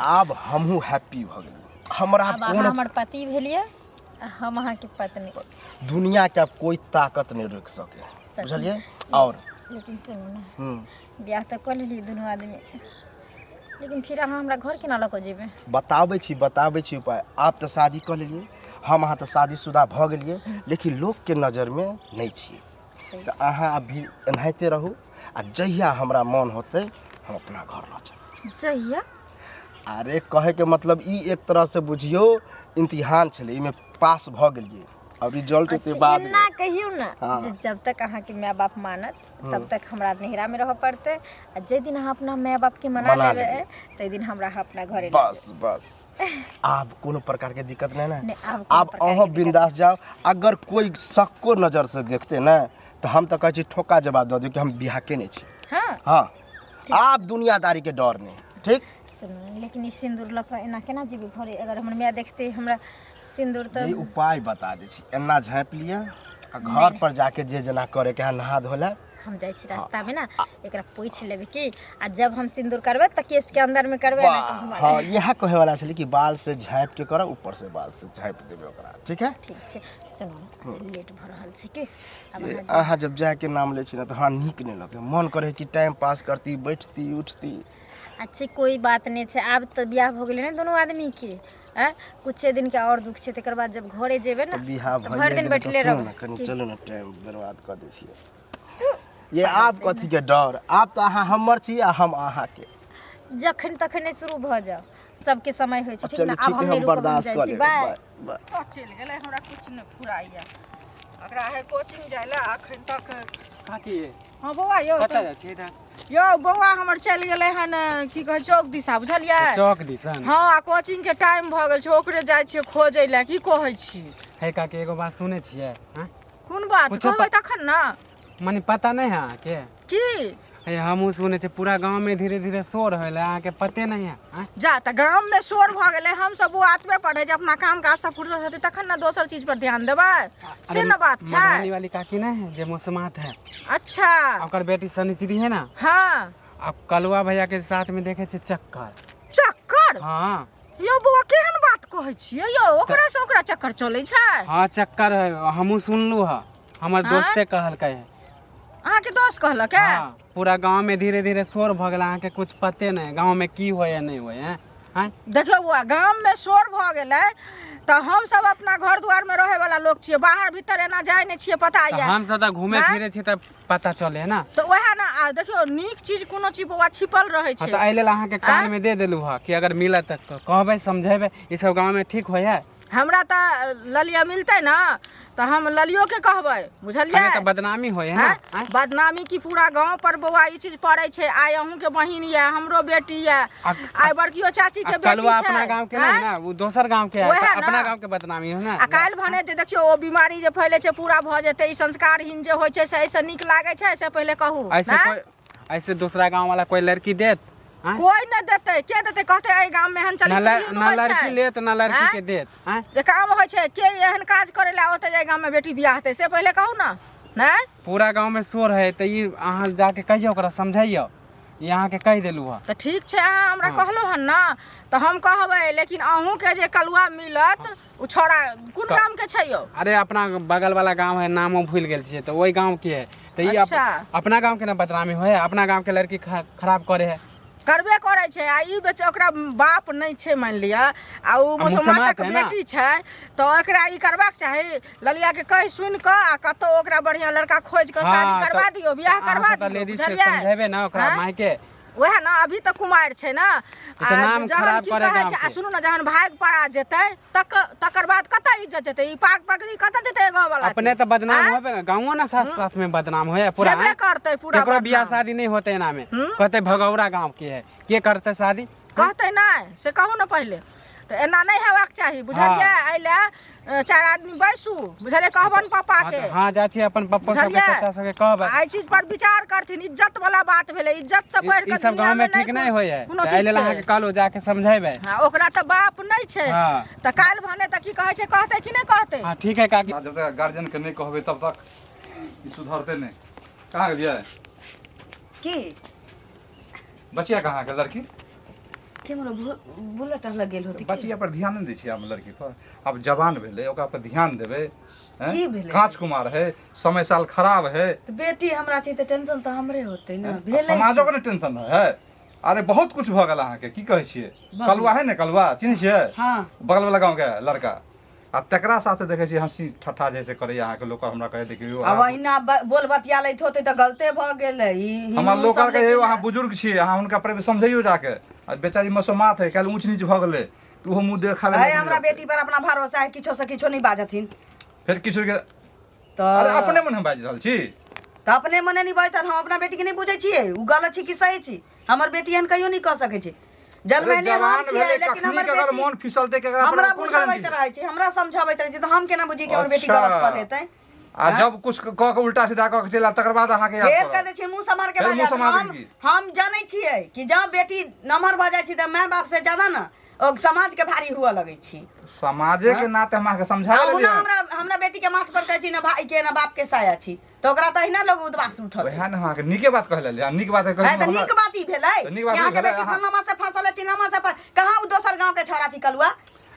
आब हमहूँ हैप्पी भऽ गेली। हमरा आब अहाँ कोन हमर पति भेलियै आ हम अहाँके पत्नी। दुनिया के आब कोई ताकत नहीं रोक सके। सच। बुझलिए? और लेकिन सुनू ने, हम्म बियाह तऽ कऽ लेलियै दुनू आदमी, लेकिन फिर अहाँ हमरा घर केना लऽ कऽ जेबै? बताबै छी, बताबै छी उपाय। आप तऽ शादी कऽ लेलियै, हम अहाँ तऽ शादीशुदा भऽ गेलियै, लेकिन लोकके नजरमे नहि छियै। तऽ अहाँ अभी एनाहिते रहू आ जहिया हमरा मन होतै हम अपना घर लऽ चलब। जहिया? अरे कहैके मतलब ई एक तरहसँ बुझियौ इम्तिहान छलै, एहिमे पास भऽ गेलियै, अब रिजल्ट एते अच्छा, बाद एना कहियौ ने हाँ। जे जब तक अहाँके माय बाप मानत तब तक हमरा नैहरा में रहऽ पड़तै, आ जाहि दिन अहाँ अपना माय बाप के मना मना लेबै लेबै। ताहि दिन हमरा अहाँ अपना घरे लऽ बस बस, आब कोनो प्रकार के दिक्कत नहीं ना? नहीं, आब कोनो आब प्रकार के अहाँ दिक्कत बिंदास जाओ। अगर कोई शक्को नजर से देखते ना तो हम तो कहै छी ठोका जवाब दऽ दियौ कि हम बियाह केने छी। हाँ। हाँ, आब दुनियादारी के डर नहीं। ठीक। सुनू, लेकिन ई सिन्दूर लऽ कऽ एना केना जेबै घरे? अगर हमर माय देखतै हमरा सिन्दूर तऽ ये उपाय बता दै छी, एना झाँपि लिअ आ घर पर जाके जे जेना करे के है नहा धो ले। हम जाइ छी रास्ता में ना, एकरा पोछि लेबै की, आ जब हम सिन्दूर करबै तऽ केश के अंदर में करबै ना। वाह, हाँ, इएह कहे वाला छलै कि बाल से झाँपि के करब, ऊपर से बाल से झाँपि देबै ओकरा। ठीक है? ठीक छै। सुनू, लेट भऽ रहल छै की आब? ये अहाँ अहाँ जब जाके नाम लै छी ना तऽ हमरा नीक नहि लगै, मन करै कि टाइम पास करती, बैठती उठती। अच्छा, कोई बात नहि छै, आब तऽ बियाह भऽ गेलै ने दुनू आदमी के, आँय? कुछे दिन के और दुख छै, तकर बाद जब घरे जेबै ने तऽ बियाह तऽ भइए भरि दिन गेलै तऽ बैठले सुनू रहबै ने कनि। की? चलू ने, टाइम बर्बाद कऽ दै छियै ये। आब कथीके डर? आब तऽ अहाँ हमर छी आ हम अहाँके। जखन तखन नहि शुरू भऽ जाउ, सबके समय होइ छै। ठीक चलू ने? आब ठीक हम है, नहि हम रुकब, हम बर्दाश्त जाइ कऽ छी। लेबै। बाय। बाय बाय। कतऽ चलि गेलै? हमरा किछु नहि फुराइया। ओकरा है कोचिंग जाय लए, अखन तक। काकी। हँ बौआ, यौ। कतऽ जाइ छी इधर? यौ बौआ, हमर चलि गेलै हन की कहै चौक दिशा, बुझलियै? चौक दिसन? हँ, आ कोचिंग के टाइम भऽ गेल छै, ओकरे जाइ छियै खोजै लए। की कहै छी? हे काकी, एगो बात सुनै छियै? हँ? कोन बात? कुछो कहबै तखन ने। मने पता नहि है अहाँके? की? हे, हमहूँ सुनै छियै पूरा गाँवमे धीरे धीरे शोर होइले, अहाँके पते नहि है? आँय? जा तऽ गाममे शोर भऽ गेलै, हमसब बौआ एतबे पढ़ै छै, अपना काम काज सब फुर्सत हेतै तखन ने दोसर चीज पर ध्यान देबै, से अरे ने बात छै। मधुबनी वाली काकी नहीं है जे मुसमात है? अच्छा। ओकर बेटी सनिचरी है ना? हँ। आ कलुआ भैया के साथ में देखे छै चक्कर। चक्कर? हाँ। यौ बौआ, केहन बात कहै छियै यौ? ओकरा से ओकरा चक्कर चलै छै? हाँ, चक्कर है, हमहूँ सुनलू है, हमर आँय? दोस्ते कहलकै है। अहाँके दोस्त कहलक है? हाँ, पूरा गांव में धीरे धीरे शोर भऽ गेल, अहाँके कुछ पते नहीं गांव में की होय है नहीं होय है। आँय? देखियौ बौआ, गाममे शोर भऽ गेलै तऽ हमसब अपना घर दुआरमे रहै वाला लोक छियै, बाहर भीतर एना जाइ नहि छियै, पता तऽ यऽ? हम सब तऽ घूमे आँय? फिरे छी तऽ पता चले है ना। तऽ उएह ने। आ देखियौ, नीक चीज कोनो चीज बौआ छिपल रहै हाँ छै। तऽ एहि लेल अहाँके कान में दे देलू हँ कि अगर मिलत तऽ कहबै, समझेबै, ई सब गांव में ठीक होय है? हमरा तऽ ललिया मिलतै ने तऽ हम ललियोके कहबै, बुझलियै? हमे तऽ बदनामी होय है ना। आँय? आँय? बदनामी की, पूरा गांव पर बौआ ई चीज पड़ै छै। आइ अहूँके बहिन यऽ, हमरो बेटी यऽ, आइ बड़कियो चाची आ के बेटी कलुआ छै। अपना गांव के नहीं आँय? ना, वो दोसर गांव के है। वएह तऽ ना। अपना गांव के बदनामी है ना। आ काल्हि भने जे देखियौ ओ बीमारी जे फैले छै, पूरा भऽ जेतै। ई संस्कारहीन जे होइ छै से एहिसँ नीक लागै छै? से पहिले कहू। ऐसे आँय? कोई ऐसे दूसरा गांव वाला कोई लड़की देत? आँय? कोई नहि देतै। के देतै? कहतै एहि गाम मे एहन ना चरित्रहीन ना होइ लड़की छै। लेत ना लड़की आँय? के देत? आँय? जे काम होइ छै, के एहन काज करै लए ओतै जे एहि गाम मे बेटी बियाह हेतै, से पहिले कहू ने। नहि पूरा गांव में शोर है, तऽ ई अहाँ जाके कहियौ, ओकरा समझैयौ, ई अहाँके कहि देलू हँ। तऽ ठीक छै, अहाँ हमरा कहलहुँ हन ने तऽ हम कहबै, लेकिन अहूँके जे कलुआ मिलत ओ छौड़ा कोन गाम के छै यौ? अरे अपना बगल वाला गांव है, नामो भूल गेल छियै, तऽ ओहि गांव के है। तऽ ई अच्छा। अपना गांव के ना बदनामी होय है, अपना गांव के लड़की खराब करे है। करबे करै छै। आ ई बेच ओकरा बाप नहि छै मानि लिअ, आ ओ आ मुसमात मुसलमानक है ना। बेटी छै, तऽ एकरा ई करबाक चाही, ललिया के कहि सुनि कऽ आ कतौ ओकरा बढ़िआँ लड़का खोजि कऽ शादी हाँ, करबा तऽ दियौ, बियाह अहाँ करबा सब तऽ दियौ। लेडीज के बुझलियै? समझेबै ना ओकरा आँय? माय के। वएह ने, अभी तऽ कुमारि छै ने। ई तऽ आ नाम जहन खराब की करे कहै गाँव छै, आ के। सुनू ने, जहन भागि पड़ा जेतै तक तकर बाद कतऽ इज्जत जेतै? ई पाग पगड़ी कतऽ जेतै गाँव वाला? अपने तऽ बदनाम होबे, गाँवो ना साथ साथ में बदनाम होए पूरा। हेबे आँय? करतै पूरा केकरो बियाह बदनाम। शादी नहीं होते एना में, कहते भगौरा गांव के है, के करते शादी? कहतै नहि से कहू ने पहिले तऽ। एना नहि हेबाक चाही, बुझलियै? एहि लए चारि आदमी बैसू, बुझलियै? कहबनि पापा हाँ के। हाँ, जाइ छी अपन पप्पो सबके, बुझलियै? चाचा सबके कहबै। एहि चीज पर विचार करथिन। इज्जत वाला बात भेलै, इज्जत से बढ़ि ई कऽ सब गाँव में दुनियामे ठीक नहीं होय है, कोनो तऽ एहि चीज लेल छै। अहाँके कहलहुँ, जाके समझेबै। हाँ, ओकरा तऽ बाप नहि छै। हाँ। तऽ काल्हि भने तऽ की कहै छै, कहतै कि नहि कहतै? हाँ, ठीक है काकी। जब तक गार्जियन के नहीं कहबै तब तक ई सुधरते नहीं। कहाँ गेलियै? की? बचिया कहाँ के लड़की? केम्हरो बुलेट आर लग गेल होती बचिया पर ध्यान नहि दै छियै आब लड़की पर आब जवान भेलै ओकरा पर ध्यान देबै हैं? की भेलै? काँच कुमार है समय साल खराब है तऽ बेटी हमरा छै तऽ टेंशन तऽ हमरे होतै ने भेलै समाजो के ने टेंशन है अरे बहुत कुछ भऽ गेल अहाँके की कहै छियै कलुआ है ने कलुआ चिन्है छियै हँ बगल वाला गाँव के लड़का आ तकरा साथे देखै छियै हँसी ठट्ठा जैसे करैया अहाँके लोक हमरा कहै देखियौ आब अहिना बोल बतिया लैत होतै तऽ गलते भऽ गेलै ई हमरा हिन्दू लोक सब आर कहै लेकिन अहाँ बुजुर्ग छियै अहाँ हुनका पर समझैयौ जाके आ बेचारी मसोमात है काल्हि ऊँच नीच भऽ गेलै तऽ ओहो मुँह देखाबै अरे लायक नहि हमरा रहतै। बेटी पर अपना भरोसा है किछो से किछो नहीं बाजथिन फेर किछु के तऽ अरे अपने मन हम बाजि रहल छी तऽ अपने मने नहीं बाजतन हम अपना बेटी के नहीं बुझै छियै उ गलत छी कि सही छी हमर बेटी एहन कहियो नहीं कह सकै छै अरे जन्मैने हम जवान छियै भेलै लेकिन कखनी हमर के अगर बेटी मोन फिसलतै केकरा पर हमरा कोन बुझाबैत गारंटी रहै छै हमरा समझाबैत रहै छै तऽ हम केना बुझी कि हमर बेटी अच्छा। गलत कऽ लेतै आ जब कुछ कऽ के उल्टा सीधा कऽ के चलि आयल तकर बाद अहाँके याद फेर कह पड़त दै छियै मुँह सम्हार के फेर मुँह बाजत सम्हार हम के की? हम जानै छियै कि जँ बेटी नमहर भऽ जाइ छै तऽ माय बाप से ज्यादा ने ओ समाज के भारी हुअ लगै छै समाजे के नाते हम अहाँके समझा आ ओना लेलियै हमरा हमरा बेटी के माथ पर कहै छी ने भाई के ने बाप के साया छी तऽ ओकरा तऽ अहिना लोग उदबास उठत वएह ने अहाँके नीके बात कह लेलियै नीक बात है कह तऽ नीक बात ई भेलै तऽ नीक बात कि अहाँके ई भेलै, बेटी अहाँ- फलनामा से फसल है चिलनामा से कहाँ ओ दोसर गाँव के छौड़ा छी कलुआ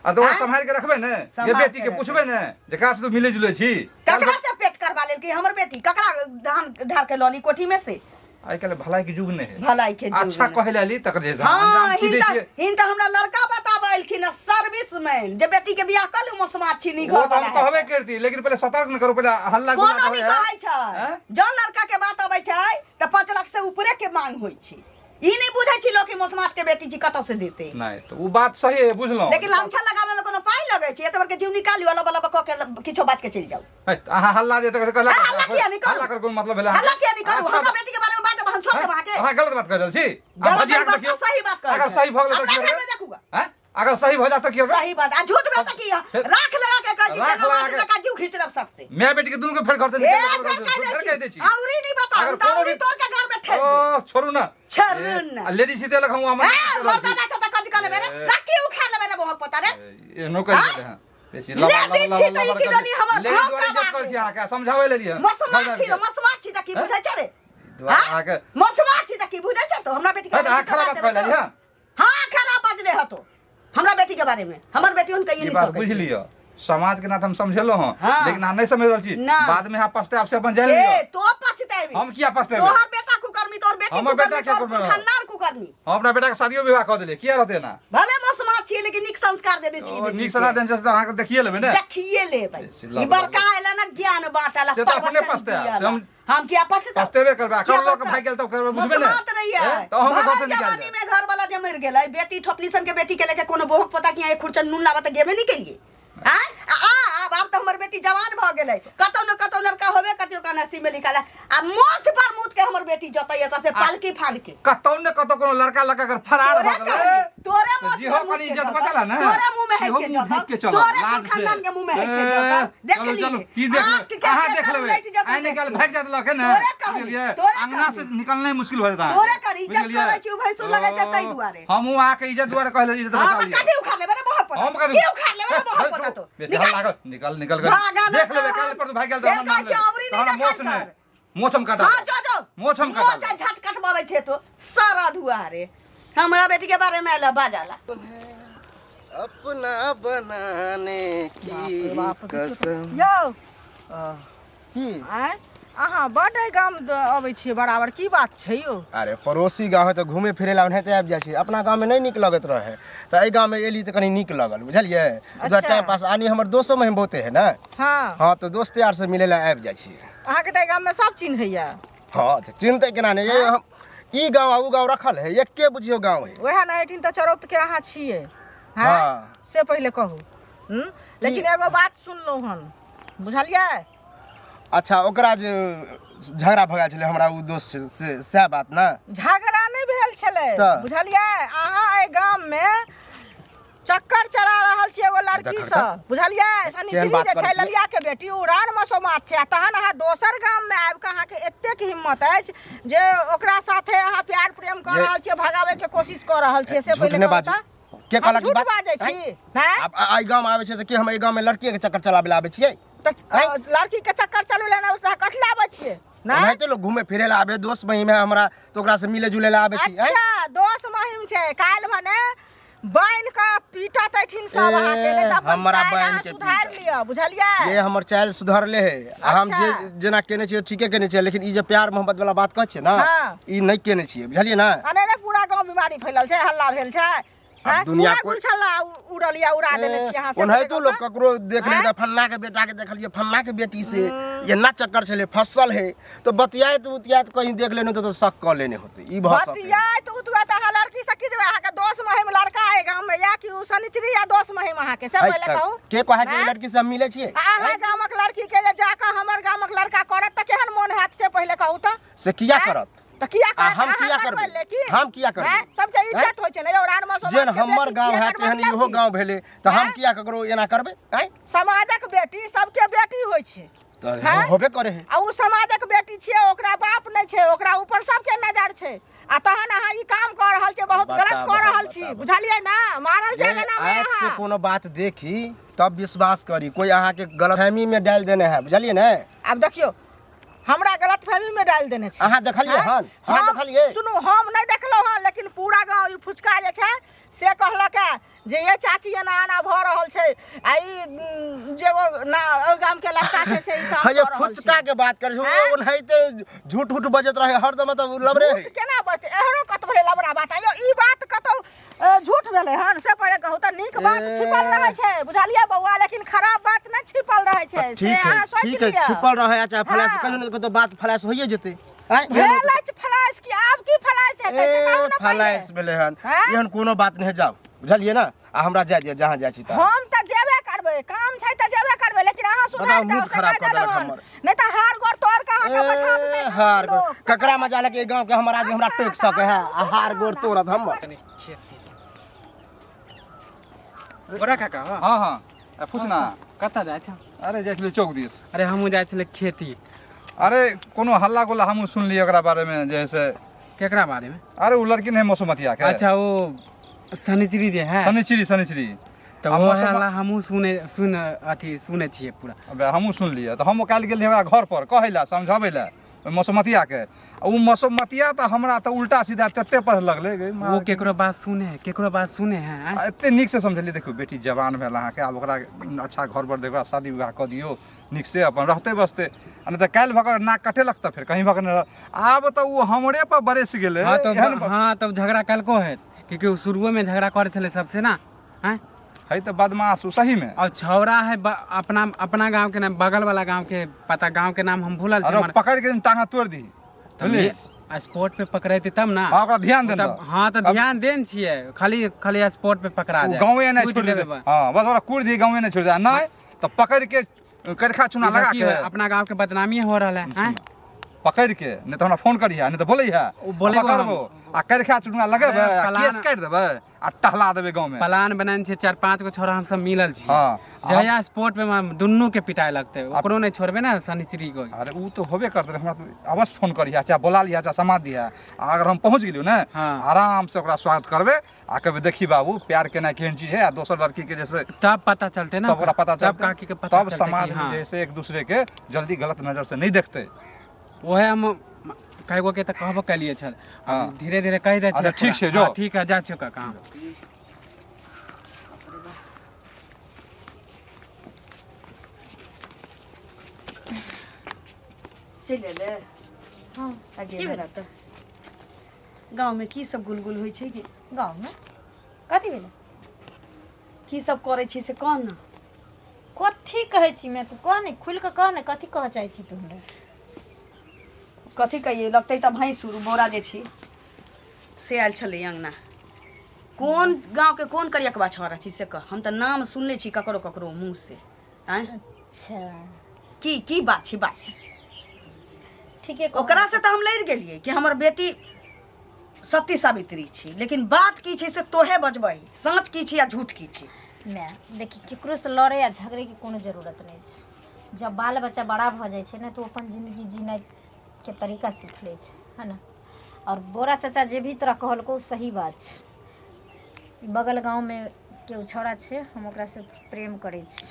आ तऽ ओकरा आँय? सम्हारि के रखबै ने ये सम्हारि बेटी के के पुछबै ने जे ककरा से तू मिलै जुलै छी ककरा से पेट करवा लेलकै हमर बेटी ककरा धान ढार के लली कोठी में से आइ काल्हि भलाई के युग नहि है भलाई के युग अच्छा नहि। कहै लेली तकर जे हाँ अंजाम की दै हिन छियै हिन तऽ हमरा लड़का बताबऽ एलखिन हँ सर्विस मैन जे बेटी के बियाह कऽ लू मौसमा छी नी वो घर तऽ हम वाला है। कहबे करती लेकिन पहिले सतर्क न करू पहिले हल्ला गुल्ला कोनो जे नहि होइ है कहै छै हैं? जँ लड़का के बात अबै छै तऽ 5 लाख से ऊपरे के मांग होइ छै ई नहि बुझै छी लोक कि मौसमात के बेटी छी कतऽ से देतै नहि तऽ ओ बात सही है बुझलहुँ लेकिन लांछा लगाबे में कोनो पाइ लगै छै एतबर के जीव निकालियो अलग अलग कऽ के किछो बाज के चलि जाउ है, तऽ अहाँ हल्ला जे तऽ कहला अरे हल्ला किया नहि करू? हल्ला कर कोन मतलब भेलै हल्ला किया नहि करू अच्छा, हमरा बेटी के बारे में बाजब हम छोड़ देब अहाँके अहाँ गलत बात कहि रहल छी आ गलत भजिया के बात देखियौ सही बात कहै अगर छै। सही भऽ गेलै तऽ अपना की घरमे करबै देखू हैं? अगर सही भऽ जात तऽ की करबै सही बात आ झूठ में तऽ की फेर- राख लगा के कहै छी राख जेना लगा माछ के- जकाँ जीव खींच लेब सक से माय बेटी के दुनू के फेर घर से ए निकालि फेर कहि फेर कहि दै दै छी छी औरी नहि बताउ अगर तऽ कोनो औरी भी- तोड़ के घर में ठेल दे ओ छोड़ू ना छोड़ू ना। आ लेडीज सीते लग हम हमर ए मर्दाना छ तऽ कथी कऽ लेबै रे राखी उखाड़ लेबै ने बोहक पता रे एनो कहि हाँ? देले हँ बेसी ले दी छी तऽ ई की दनी हमर लेडीज भाव द्वारा का इज्जत बात करै छी अहाँके समझाबै लेलियै हँ। मसमा घर छी जाके। मसमा छी तऽ की बुझै छै रे दुआरे हाँ? अहाँके मसमा छी तऽ की बुझै छै तो हमरा बेटी के है तऽ अहाँ बारे में खराब बात कहले हँ हाँ खराब बाजले हतो हमरा बेटी के बारे में हमर बेटी हुनका ई ई नहीं बात सकै बुझि छै। लिअ समाज के नाते हम समझेलहुँ हँ हाँ। लेकिन अहाँ नहि समझ रहल छी ना। बाद में अहाँ पछताएब से अपन जानि ए लिअ तो पछतेबी हम किया पछतेबै? तोहर बेटा कुकर्मी तोहर बेटी हमर बेटा कुकर्मी किया तोहर कुकर्मी? खानदान कुकर्मी हम अपना बेटा के शादियो विवाह कऽ देलियै किया रहतै एना भले मसमा छियै लेकिन नीक संस्कार देने छियै ओ, बेटी नीक के। सलाह देने छै तऽ अहाँके देखिए लेबै ने देखिए लेबै बेसी ई लव- बड़का एला ना ज्ञान बांटला से तऽ अपने प्रवचन पछताएब, दियाला। से हम- हम किया पछताब पछतेबे करबै आ किया कर लऽ के पछताब? भागि गेल तब करबै बुझबै ने मसमात रहियै ए, तऽ अहूँके घर से भरल निकालि जवानी जायत में घर वाला जे मरि गेलै बेटी ठोपनी सन के बेटी के लेके कोनो बोहक पता कि एक खुरचन नून लाबऽ तऽ गेबे नहि केलियै आँय? आ आब आब तऽ हमर बेटी जवान भऽ गेलै कतौ ने कतौ लड़का होबे करतै ओकरा नसीब में लिखल है आ मोछ पर मूत के हमर बेटी जतै एतऽ से पालकी फान के कतौ ने कतौ कोनो लड़का लड़का अगर फरार तोरे भऽ गेलै कहली, तोरे तऽ मोछ जेहो पर मूत कनी के इज्जत जतौ, बचल है ने तोरे मुंह में सेहो हेक के मुँह ढाँकि के जतौ, चलब, तोरे लाज से। खानदान के मुंह में हेक के ए, जतौ देख चलू ली चलू की देख आँख लेबै के अहाँ के देख करू लेबै लैट जतौ आइ निकाल देख भागि जायत लऽ के ने तोरे कहली, बुझलियै तोरे अंगना कहली। से निकलनाइ मुश्किल भऽ जेतै तोरे कर इज्जत करै छी, उ भैंसुर लगै छै ताहि दुआरे। हमहूँ अहाँके इज्जत दुआरे कहले इज्जत हाँ बचा तऽ लिअ कथी उखाड़ लेबै रे बहुत पता हम कथी की उखाड़ लेबै रे बहुत पता तो बेसी हल्ला कर निकल निकल कर भागा ना देख लेबै तो काल्हि पर भागि गेल फेर तऽ हमरा कहै नाम छै, औरी नहि तहन देखल मोछ नहि कर। मोछ हम काटा हाँ जो जो मोछ हम काटा मोछ झट कटबाबै छै तो सारा दुआरे हमरा बेटी के बारे में आयल बाजाला अपना बनाने की कसम यौ की आँय अहाँ बड्ड एहि गाम अबै छियै बराबर की बात छै यौ अरे पड़ोसी गाँव है तऽ घूमे फिरे ला ओनाहिते आबि जाइ छी अपना गाँवमे नहि नीक लगैत रहै तऽ एहि गाँवमे एली तऽ कनि नीक लगल बुझलियै अच्छा। टाइम पास आनी हमर दोस्तो महिम बहुते है ने हँ हँ तऽ दोस्त यार से मिले ला आबि जाइ छी अहाँके तऽ एहि गाममे सब चिन्हैया हँ तऽ चिन्हतै केना नहि ये हम ई गाँव आ ओ गाँव रखल है एके बुझियौ गाँव है वएह ने एहिठिन तऽ चरौतके अहाँ छियै हँ हँ। से पहिले कहू हूँ? लेकिन एगो बात सुनलहुँ हन बुझलियै अच्छा ओकरा जे झगड़ा भऽ गेल छलै हमरा ओ दोस्त से से सएह बात ने झगड़ा नहि भेल छलै तऽ? बुझलियै अहाँ एहि गाममे चक्कर चला रहल छी एगो लड़की देखर से बुझलियै शनिचरी बात जे करै छै छियै? ललिया के बेटी ओ रान मसोमात छै आ तहन अहाँ दोसर गाममे आबि कऽ अहाँके एतेक हिम्मत अछि जे ओकरा साथे अहाँ प्यार प्रेम कऽ ये- रहल छियै भगाबै के कोशिश कऽ रहल छियै से झूठ पहिले नहि कहू बाजू तऽ। के हम कहलक ई झूठ बात बाजै छी आँय? हैं? आब एहि गाँवमे आबै छै तऽ की हम एहि गाँवमे लड़कीके चक्कर चलाबै लए आबै छियै तऽ आँय? लड़की के चक्कर चलू लेना कथी लाबै छियै नहि? ओनाहिते लोग घूमे फिरे ला आबे दोस्त बहिन है हमरा तऽ ओकरा से मिले जुले ला आबे छी आँय? अच्छा दोस्त महिम छै काल्हि भने बान्हि कऽ पीटत एठिन सब अहाँके नहि तऽ अपन हमरा चालि बान्हि अहाँ के सुधारि पीटत। लिअ बुझलियै ये हमर चालि सुधरले है आ हम जे अच्छा। जेना केने छियै ठीके केने छियै लेकिन ई जे प्यार मोहब्बत वाला बात कहै छियै ने हाँ। ई नहि केने छियै बुझलियै ने अरे रे पूरा गाँव बीमारी फैलल छै हल्ला भेल छै आब आँय? दुनिया पूरा कोइ- गुलछल्ला उड़ल या उड़ा देने छी अहाँ सब ओनाहितो लोग ककरो देख ले आँय? तऽ फल्ला के बेटा के देखलियै फल्ला के बेटी से एना चक्कर छलै फसल है तऽ बतियाइत उतियाइत कहीं देख लेने होतै तऽ शक कऽ लेने होतै ई भऽ सकै बतियाइत उतुआ तऽ अहाँ लड़की से की जेबै अहाँके दोस महिम लड़का है गाम में या कि उ शनिचरी या दोस महिम अहाँके से है पहिले तऽ कहू के कहै कि ओहि आँय? लड़की से हम मिलै छियै आ अहाँ गामक लड़की के जे जाकऽ हमर गामक लड़का करत तऽ केहन मोन हैत से पहिले कहू तऽ से किया आँय? करत तऽ किया आ करत हम अहाँ किया करबै करबै लेकिन हम किया करबै आँय? सबके आँय? इज्जत होइ छै ने यौ रानमा समाज जेहन के हमर बेटी गाँव छियै, है एकर तेहन मतलब इहो की? गाँव भेलै तऽ हम आँय? किया ककरो एना करबै आँय समाजक बेटी सबके बेटी होइ छै तऽ हैं? होबे करे है आ ओ समाजक बेटी छियै ओकरा बाप नहि छै ओकरा ऊपर सबके नजर छै आ तहन अहाँ ई काम कऽ रहल छियै बहुत गलत बताबऽ, कऽ रहल छी बताबऽ। बुझलियै ने मारल ये जाएगा ना आँख से कोनो बात देखी तब विश्वास करी कोई अहाँके गलतफहमी में डाल देने है बुझलियै ने आब देखियौ हमरा गलतफहमी में डालि देने छै अहाँ देखलियै हैं? हन? अहाँ देखलियै? सुनू हम नहि देखलहुँ हन लेकिन पूरा गाँव ई फुचका जे छै से कहलक हे जे ये चाची एना एना भऽ रहल छै आ ई जे एगो ना ओहि गामके लड़का छै से ई काम है ये कऽ रहल छै फुचका के बात करै छै हैं? ओनाहिते झूठ उठ बजैत रहे हरदम तऽ लबरे झूठ है केना बजतै एहनो कतौ भेलै लबड़ा बात आइयो ई बात कतौ झूठ भेलै हन से पहिले कहू तऽ नीक बात ए। छिपल रहै छै बुझलियै बौआ लेकिन खराब बात नहि छिपल रहै छै से ठीक है अहाँ सोचि ठीक है लिअ छिपल रहे चाहे फ्लैश हाँ। कहियो ने कहियो बात फ्लैश होइए जेतै आँय, एहन भेल अछि फ्लैश की आब की फ्लैश हेतै से कहू ए ने पहिले फ्लैश भेलै हन हैं? एहन कोनो बात नहि है जाउ बुझलियै ने आ हमरा जाय दिअ जहाँ जाइ छी तहाँ हम तऽ जेबे करबै काम छै तऽ जेबे करबै लेकिन अहाँ सुधारि बताउ, जाउ मूड से खराब कहि कऽ देलक देलहुँ हन। हमर। नहि तऽ हार गोर तोड़ कऽ अहाँके बैठा देतै ए गामके हार गोर लोक। ककरा मजा लगे गाँव के हमर आदमी हमरा टोकि सके है आ हार गोर तोड़त हमर गोरा काका हो हाँ हाँ आ पूछ ना कतऽ जाइ छौ अरे जाइ छलियै चौक दिस अरे हमहूँ जाइ छलै खेती अरे कोनो हल्ला गुल्ला हमहूँ सुनलियै ओकरा बारेमे जे है से केकरा बारेमे अरे ओ लड़की नहीं मौसमतिया के अच्छा ओ शनिचरी जे है शनिचरी शनिचरी तऽ आ ओ मौसम- हल्ला हमहूँ सुने सुन अथी सुनै छियै पूरा अबे हमहूँ सुनलियै तऽ हम काल्हि गेलियै हमरा घर पर कहै लए समझाबै लए ओहि मौसमतिया के आ ओ मौसमतिया तऽ हमरा तऽ उल्टा सीधा तते पढ़ लगलै गे माँ। ओ केकरो बात सुने है केकरो बात सुने है आँय? आ एते नीकसँ समझेलियै देखियौ बेटी जवान भेल अहाँके आब ओकरा अच्छा घर पर देखबै शादी विवाह कऽ दियौ नीकसँ अपन रहतै बसतै आ नहि तऽ काल्हि भऽ कऽ नाक कटेलक तऽ फेर कहीं भऽ कऽ नहि रहत। आब तऽ ओ हमरे पर बरसि गेलै हाँ तो एहन ब- हाँ तब झगड़ा कलको है क्योंकि ओ शुरुए में झगड़ा करे छलै सबसे ना आँय है तऽ बदमाश ओ सहीमे और छौड़ा है अपना अपना गांव के नाम बगल वाला गांव के पता गांव के नाम हम भूलल छी अरे पकड़ि के टाँगा तोड़ि दी बुझली स्पॉट पे पकड़ेते तब ना हाँ ओकरा ध्यान देना तब हाँ तो ध्यान देन छियै खाली खाली स्पॉट पे पकड़ा ओ जाए गाँवे नहि कूटि छोड़ि देबै देबै बस। हाँ बस ओकरा कुड़ दी गाँवे नहि छोड़ि दे आ नहि तऽ पकड़ि के करखा चूना ई सब लगा की के होय? अपना गांव के बदनामी हो रहल है आँय? पकड़ि के नहि तऽ हमरा फोन करिहे नहि तऽ बोलै है ओ बोलेबो हम। पकड़बो आ करखा चूना लगेबै अरे आ फलाना- केस काटि देबै आ टहला देबै गाँवमे प्लान बनाने छियै चारि पाँच गो छोरा हम सब मिलल छी हाँ जहिया स्पॉट पे हम दुनू के पिटाए लगतै ओकरो नहि छोड़बै ने शनिचरी को अरे ओ तऽ होबे करतै हमरा तऽ अवश्य फोन करिहे चाहे बोला लिहे चाहे समाद दिहे आ अगर हम पहुँच गेलियौ ने हाँ। आराम से ओकरा स्वागत करबै आ कहबै देखी बाबू प्यार केनाइ केहन चीज है आ दोसर लड़की के जैसे तब पता चलते ना तब ओकरा पता तब चलतै काकी के पता तब चलतै समाज कि में हाँ जैसे एक दूसरे के जल्दी गलत नजर से नहीं देखते ओहे हम कएगो के तऽ कहबो केलिए छल हाँ। धीरे धीरे कहि दै अच्छा, छियै ठीक छै, पूरा। जो। हाँ, ठीक है जा छियौ काका हम। चलि एलै हँ आ गेल रहए तऽ गाँवमे की सब गुलगुल होइ छै कि गाँवमे कथी भेलै की सब करै छी से कह ने कथी कहै छी मैं तू कह ने खुलि कऽ कह ने कथी कहऽ चाहै छी तू हमरा कथी कहियै लगतै तऽ भैंसुर बोरा जे छी से आयल छलै अङ्गना कोन गाँवके कोन करियकबा छौड़ा छी से कह हम तऽ नाम सुनले छी ककरो ककरो मुँह से आँय अच्छा की की बात छी बात ठीके कहू। ओकरा से तऽ हम लड़ि गेलियै कि हमर बेटी सती सावित्री छी लेकिन बात की छै से तोहे बजबै साँच की छी आ झूठ की छी माय देखी केकरोसँ लड़ै आ झगड़ैके कोनो जरूरत नहि छै जब बाल बच्चा बड़ा भऽ जाइ छै ने तऽ ओ अपन जिन्दगी जीनाइके तरीका सीख लै छै है ने आओर बोरा चाचा जे भी तोरा कहलकौ ओ सही बात छै ई बगल गाँवमे केओ छौड़ा छै हम ओकरासँ प्रेम करै छी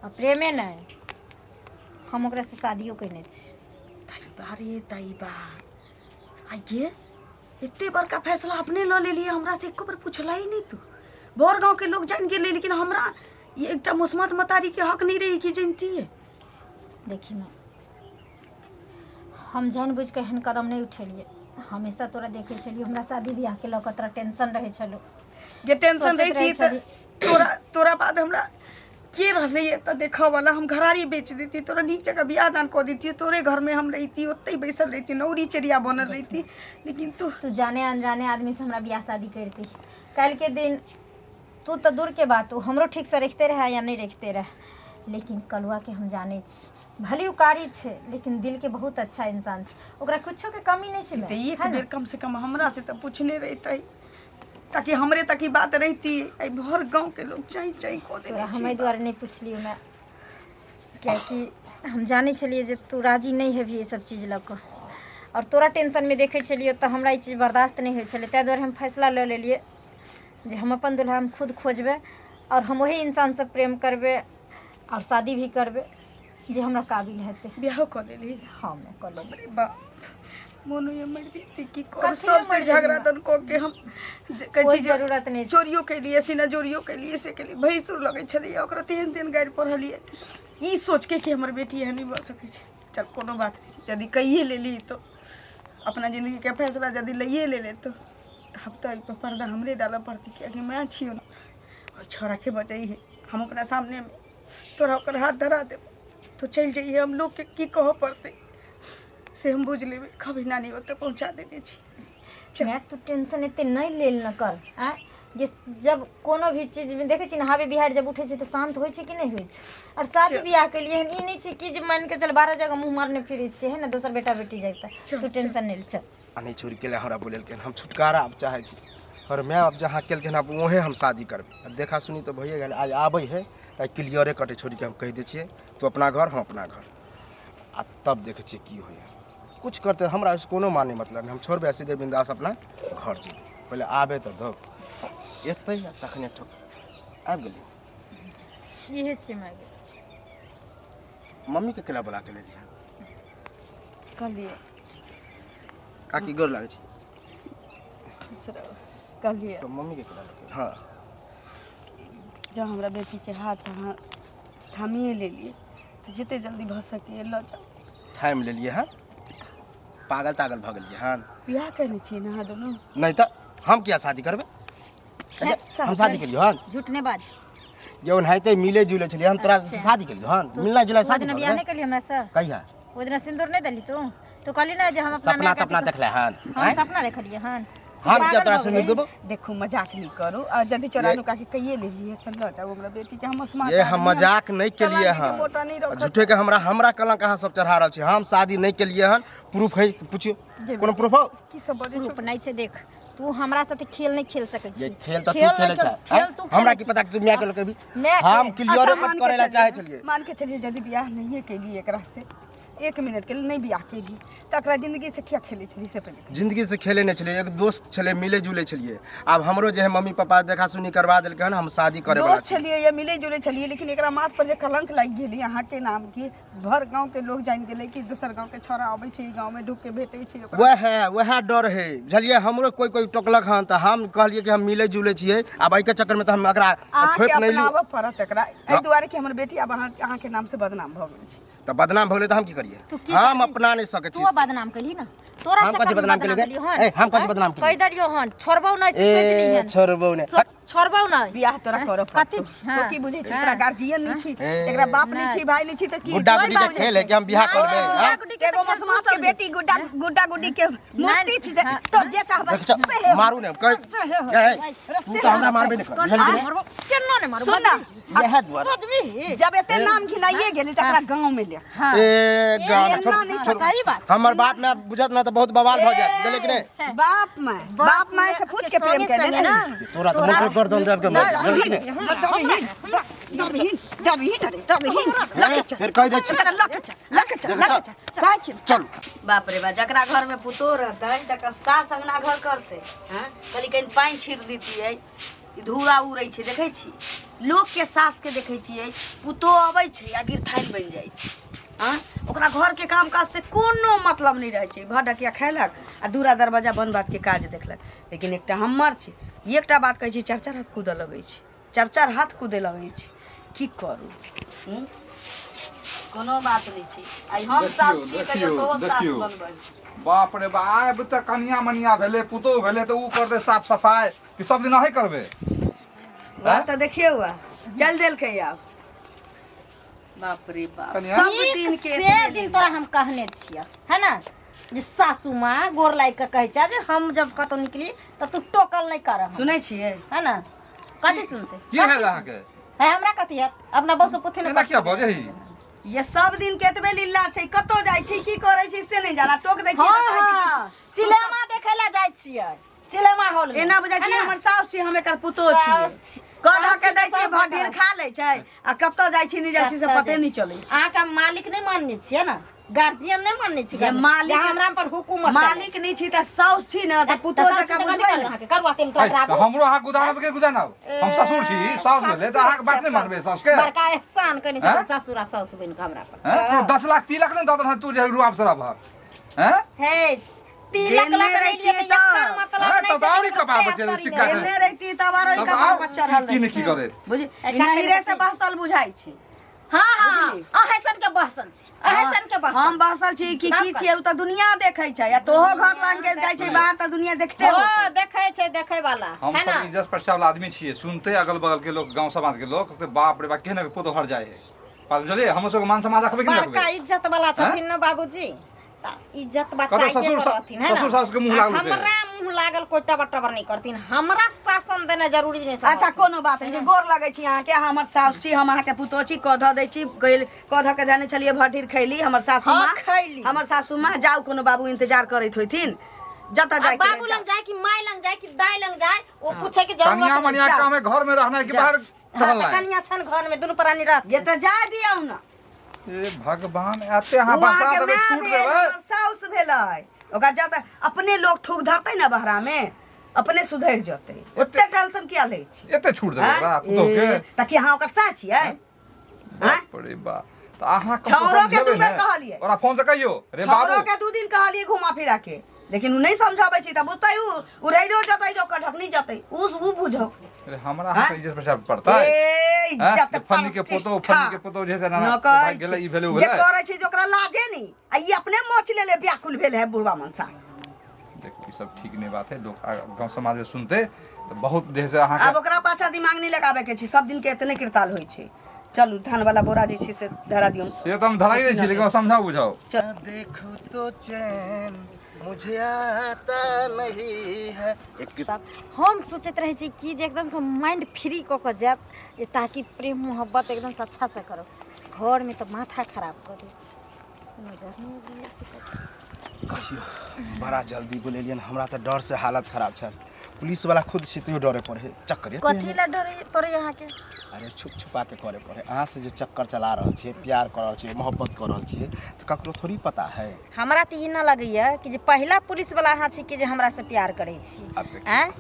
आ प्रेमे नहि हम ओकरासँ शादियो कयने छी बारे दाई बा आ ये एते बड़का फैसला अपने लऽ लेलियै हमरा से एको बेर पुछला ही नहि तू बड़ गाँवके लोग जानि गेलै लेकिन हमरा ई एकटा मुसमत मतारीके हक नहि रहै कि जनितियै देखी माय हम जानि बुझि कऽ एहन कदम नहि उठेलियै हमेशा तोरा देखै छलियै हमरा शादी बियाहके लऽ कऽ तोरा टेंशन रहै छलौ जे टेंशन सोचैत रहै रहितियै तऽ छली। तोरा तोरा बाद हमरा के रहलै एतऽ देखऽवला हम घरारी बेच दैती तोरा नीक जगह बियाह दान कऽ दैतियै तोरे घरमे हम रहिती ओतहि बैसल रहिती नौरी चेरिया बनल रहिती लेकिन तू तू जाने अनजाने आदमी से हमरा बियाह शादी करती काल्हिके दिन तू तऽ दूरके बात ओ हमरो ठीकसँ रखिते रहए या नहि रखिते रहए लेकिन कलुआके हम जानै छी भले ओ कारी छै लेकिन दिलके बहुत अच्छा इंसान छै ओकरा कुछोके कमी नहि छै तऽ एक है ने? बेर कम से कम हमरा से तऽ पूछने रहितै ताकि हमरे तक ई बात रहिती एहि भर गाँव के लोग चाँइ चाँइ कऽ तोरा देने हम छै एहि दुआरे नहि पुछलियौ माय किएकि हम जानै छलियै जे तू राजी नहि हेबही ई सब चीज लऽ कऽ आओर तोरा टेंशनमे देखै छलियै तऽ हमरा ई चीज बर्दाश्त नहि होइ छलै ताहि दुआरे हम फैसला लऽ लेलियै जे हम अपन दुल्हा हम खुद खोजबै आओर हम ओही इंसानसँ प्रेम करबै आओर शादी भी करबै जे हमरा काबिल हेतै बियाहो कऽ लेली हँ मैं कऽ लेबै अरे बाप मोन होइए मरि जैती की करू कथी लए सबसे मरि झगड़ा जेबही दन कऽ के हम जे कहै कोइ छी जे जरूरत नहि छै चोरियो केलियै सीना जोरियो केलियै से केलियै भैंसुर लगै छलैए ओकरा तेहन तेहन गारि पढ़लियै ई सोचके कि हमर बेटी एहन नहि भऽ सकै छै चल कोनो बात नहि छै यदि कैये लेली तो अपना जिन्दगीके फैसला यदि लैए लेले तो तऽ आब तऽ एहिपर पर्दा हमरे डालऽ पड़तै किएकि माय छियौ ने ओहि छौड़ाके बजै हम अपना सामनेमे तोरा ओकर हाथ धरा देबो तो चलि जइहे हम लोगके की कहऽ पड़तै से हम बुझि लेबै कहबै नानी ओतऽ पहुँचा देने छी माय तू टेंशन एते नहि लेल न कर आँय जे जब कोनो भी चीजमे देखै छी ने हावे बिहार जब उठै छै तऽ शान्त होइ छै कि नहि होइ छै आओर शादी बियाह के लिए ई नहि छै कि जे मानि के चल 12 जगह मुँह मारने फिरै छियै है ने दोसर बेटा बेटी जगतै तू टेंशन नहि ले चल आ नहि छोड़ि के हमरा बोलेलकै हम छुटकारा आब चाहै छी और माय बाप जहाँ केलकै आब वहें हम शादी करबै आ देखा सुनी तऽ भइए गेल आइ आबै है तऽ आइ क्लियरे कटे छोड़ि के हम कहि दै छियै तू अपना घर हम अपना घर आ तब देखै छियै की होइए कुछ करतै हमरा ओहिसँ कोनो माने मतलब नहि हम छोड़बै आ सीधे बिंदास अपना घर जेबै पहिले आबै तऽ दौ एतै आ तखने ठोक आबि गेलियै इहे छियै माय गे मम्मीके केला बोला के लेलियै कहलियै काकी गोर लागै छै खुश रहू कहलियै तऽ मम्मीके केला लऽ के हँ जँ हमरा बेटीके हाथ अहाँ थामिए लेलियै तऽ जते जल्दी भऽ सकैए लऽ जाउ थामि लेलियै हँ पागल तागल भऽ गेलियै हन बियाह केने छियै ने अहाँ दुनू नहि तऽ हम किया शादी करबै हम शादी केलियै हन झूठ नहि बाज जे ओनाहिते मिले जुले छलियै हम तोरा से शादी केलियै हन मिलना जुला ओहि शादी दिना भऽ बियाह गेलै नहि केलियै हमरा से कहिया ओहि दिना सिन्दूर नहि देली तू तू कहली ना जे हम अपना सपना माय के तपना देखले हन हम आँय? सपना देखलियै हन हम किया पागल तोरा भऽ सिन्दूर गेली। देबो देखू मजाक नहीं करू आ यदि चोरा नुका के कहिए लीजिए तऽ लऽ जाउ हमरा बेटी के हम स्मार्ट ये हम मजाक नहीं केलिए कलंक के मोटा नहीं हन रखत। झूठे के हमरा हमरा कलंक अहाँ सब चढ़ा रहल छी हम शादी नहीं केलिए हन प्रूफ है तऽ पुछियो कोनो प्रूफ हो की सब बजै प्रूफ नहि छै देख तू हमरा साथे खेल नहीं खेल सकै ये छी खेल तऽ तू खेल खेले नहि छह खेल आँय? तू हमरा खेलै की पता कि तू माय के लऽ के भी माय के- हम क्लियर अच्छा, कट मान के करे ला चाहे चलिए छलिए मान के चलिए यदि बियाह नहीं केली एकरा से एक मिनट के लिए नहीं बियाह केली तऽ एकरा जिंदगी से किया खेलै छली से पहिले जिंदगी से खेले नहीं छलिए एक दोस्त छले मिले जुले छलिए आब हमरो जे है मम्मी पापा देखा सुनी करवा देलकै हन हम शादी करे वाला दोस्त छलिए या मिले जुले छलिए लेकिन एकरा माथ पर जे कलंक लागि गेलै अहाँके नाम के भर गाँव के लोग जानि गेलै कि दोसर गाँव के छौड़ा अबै छै ई गाँव में ढुक के भेटै छै ओकरा वएह है वएह डर है बुझलियै हमरो कोई कोई टोकलक हन तऽ हम कहलियै कि हम मिले जुले छियै आब एहिके चक्कर में तऽ हम एकरा अहाँके छोपि नहि लियौ अपनाबऽ पड़त एकरा एहि दुआरे कि हमर बेटी आब अहाँ अहाँके नाम से बदनाम भऽ गेल छै तऽ बदनाम भऽ गेलै तऽ हम की करियै तू की हम करबही? अपना नहि सकै तू छी बदनाम केलही ना तोरा हम चक्कर कथी में बदनाम बदनाम केलियै केलियौ हन ए, हम कथी बदनाम केलियै? कहि देलियौ हन छोड़बौ नहि से सोचि ए लिहन छोड़बौ नहि छोड़बौ नहि बियाह तोरा करऽ कथी पड़तौ छी? हाँ। तो की बुझै छी एकरा गार्जियन नहि छी ए। एकरा बाप नहि छी भाई नहि छी तऽ की गुड्डा गुड्डी के खेल है कि हम बियाह करबै हाँ? एगो मसमास के बेटी गुड्डा गुड्डा गुड्डी के मूर्ति छी जे तो जे चाहबै देख चल, से हे मारू नहि कह से हे हे, तू तऽ हमरा मारबे नहि कर बुझलियै मारबौ केना नहि मारबौ सुन ना इएह दुआरे बजबी जब एते नाम घिनाइए गेली तकरा गाँव में ले हाँ ए गाँव में छोड़ एना नहि छोड़ सही बात। हमर बाप में बुझत ना तऽ बहुत बवाल भऽ जायत बुझलियै कि नहि बाप माय बाप माय से पूछ के प्रेम संगे केने संगे ना ना तोरा तऽ मोटर गर्दन दाबि के मारि बुझलियै कि नहि दबही दबही दबही रे दबही लके चल फेर कहि दै छी एकरा लके चल लके चल लके चल कहै छी चल बाप रे बा जकरा घर में पुतोह रहतै तकर सास अंगना घर करतै हँ कहली कनि पानि छीट दितियै ई धूरा उड़ै छै देखै छी लोकके सासके देखै छियै पुतोह अबै छै आ गिरथाइन बनि जाइ छै आँ ओकरा घरके काम काज से कोनो मतलब नहि रहै छै, भर ढकिया खयलक आ दूरा दरवाजा बन बातके काज देखलक। लेकिन एकटा हमर छै, एकटा बात कहै छी, चारि चारि हाथ कूदऽ लगै छै, चारि चारि हाथ कूदे लगै छै। की करू? हूँ? कोनो बात नहि छै, आइ हम सास छी, कहियो तोहो सास बनबै। बाप रे बाप, आब तऽ कनिया मनिया भेलै, पुतोहु भेलै, तऽ उ करतै साफ सफाइ कि सब दिन अहीं करबै? बात तऽ देखियौ, आ चल देलकै आब। बाप रे बाप, कनिया? सब दिन के से दिन तोरा हम कहने छियै है ना जे सासू माँ गोर लागि कऽ कहै छै जे हम जब कतहु निकली तऽ तू टोकल नहि कर। सुनै छियै है ना? कथी सुनते? की भेल अहाँके? है, हमरा कथी हैत? अपना बौसँ पुछे ने। एना किया बजै ही? ये सब दिन के एतबे लीला छै, कतौ जाइ छै, की करै छै से नहि जाना, टोक दै छै तऽ कहै छै कि हँ, सिनेमा देखै लए जाइ छियै, सिनेमा हॉल मे। एना बुझाइ है छै ना? हमर साउस छी, हम एकर पुतोह छियै। साउस छी। कऽ धऽ के दै साउस छियै, छी, भर ढेर खा लै छै आ कतऽ जाइ छी, नहि जाइ छी से कतऽ पते जाइ नहि छी। चलै छै। अहाँके हम मालिक नहि मानने छियै ने, गार्जियन नहि मानने छी ये मालिक, हमरा पर हुकूमत चलै। मालिक नहि छी तऽ साउस छी ने, तऽ पुतोह साउस जकाँ छी तऽ बुझबै कथी करू ने। अहाँके करुआ तेल है, टकराबू? तऽ हमरो अहाँ गुदानब के गुदानब? हम ससुर छी, साउस भेलै तऽ अहाँके बात नहि मानबै साउसके? बड़का एहसान कयने हैं? छथिन ससुर आ साउस बनि कऽ हमरा पर। हैं? कोनो 10 लाख तिलक नहि दऽ देलहन, तू जे रुआब शराब हक हैं? हे, तिलक देने लग रही रहितियै तऽ एकर तऽ। मतलब हैं, नहि तब छै आओर जे कपार पर पैर चढ़ल तरी सिक्का नहि। देने रहिती तब आरो तब कपार आउ, पर चढ़ल की नहि की रहितै। करे बुझ ए, नहिरे से काटै बहसल बुझाइ छै। हँ हँ, अहें सन के बहसल छी, अहें सन के बहसल। हम बहसल छी कि तब की कर। छियै, ओ तऽ दुनिया देखै छै आ तोहो घर लग के जाइ छै बाहर तऽ दुनिया देखते हो होतै। देखै छै, देखै वाला हम है ना? सब इज्जत प्रतिष्ठा वाला आदमी छियै, सुनते अगल बगल के लोग, गांव समाज के लोग तो बाप रे बाप, केहन पुतोह हर जाए है। बात बुझलियै? हमर सबके मान सम्मान रखबै कि नहि बड़का रखबै? इज्जत वाला छथिन ना बाबूजी, तऽ इज्जत बचाइके ससुर के रहथिन है ना? ससुर सास के मुँह आ लागल छै। हमरा मुँह लागल कोइ टबर टबर नहि करथिन, हमरा शासन देना जरूरी नहि अच्छा समझथिन। कोनो बात नहि, गोर लगै छी अहाँके, अहाँ हमर साउस छी, हम अहाँके पुतोह छी। कऽ धऽ दै छी, गेल कऽ धऽ के धने छलियै, भर खैली हमर सासू हाँ, माँ। खैली। हमर सासू माँ, जाउ, कोनो बाबू इंतजार करैत होइथिन, जतऽ आ जाय के बाबू रहै, लग जाय कि माय लग जाय कि दाय लग जाय, ओ पूछे के जरूरत कनिया नहि। मनिया जाउ। काम है घर में रहना है कि बाहर हाँ, टहलना तऽ है? कनिया छन घर में, दुनू प्राणी रहत। जे तऽ जाय दियौ ने। ए भगवान, एते अहाँ ओ बसा अहाँके देबै, माय छूट भेल, देबै? हमर साउस भेलै, ओकरा जतऽ अपने लोक थूक धरतै ने बहरा में, अपने सुधरि जेतै। ओते टेंशन किया लै छी? एते छूट देबै आँय? ओकरा पुतोह के? ए, तऽ की अहाँ ओकर सास छियै? आँय? बाप रे बाप, तऽ अहाँ कम छौड़ो से के कम दू समझेबै बेर ने? कहलियै। ओकरा फोन से कहियो, रे छौड़ो बाबू के 2 दिन कहलियै घुमा फिरा के, लेकिन उ नहि समझाबै छै तऽ बुझतै उ उड़ैरो जेतै जे ओकर ढकनी जेतै, उ उ बुझौ। अरे हमरा अहाँके इज्जत बचाबऽ पड़तै? ए हैं? इज्जत जे फन्नी के पुतोह, फन्नी के पुतोह जे छै ना, न ओ कहै भागि गेलै, छै। ई भेलै, उ जे भेलै। करै छै जे ओकरा लाजे नहि, आ ई अपने मोच लेले व्याकुल भेल है बुढ़वा मनसा। देखू, ई सब ठीक नहि बात है, लोग गाँव समाज में सुनते तऽ बहुत जे से अहाँके। आब ओकरा पाछा दिमाग नहि लगाबे के छै, सब दिन के एतने किरताल होइ छै। चलू, धान वाला बोरा जे छै से धरा दियौ। से तऽ हम धराई दै छी, लेकिन समझाउ बुझाउ। देखो तो चैन मुझे आता नहीं है एक हम सोचैत रहै छी कि जे एकदमसँ माइंड फ्री कऽ कऽ जायब जे ताकि प्रेम मोहब्बत एकदमसँ अच्छासँ करब, घरमे तऽ माथा खराब कऽ दै छै, नजर नहि अबै छै कतौ। कहियो बड़ा जल्दी बोलेलियन, हमरा तऽ डर से हालत खराब छल। पुलिस वाला खुद छी तैयो डरे पड़े चक्कर एते कथी लए डरे पड़ै अहाँके? अरे छुप छुपा के करे पड़े अहाँ से, जे चक्कर चला रहल छियै, प्यार कर रहल छियै, मोहब्बत कर रहल छियै, तऽ ककरो थोड़ी पता है। हमरा तऽ ई नहि लगैए कि जे पहिला पुलिसवला अहाँ छी कि जे हमरासँ प्यार करै छी। आब देखियौ। आँय,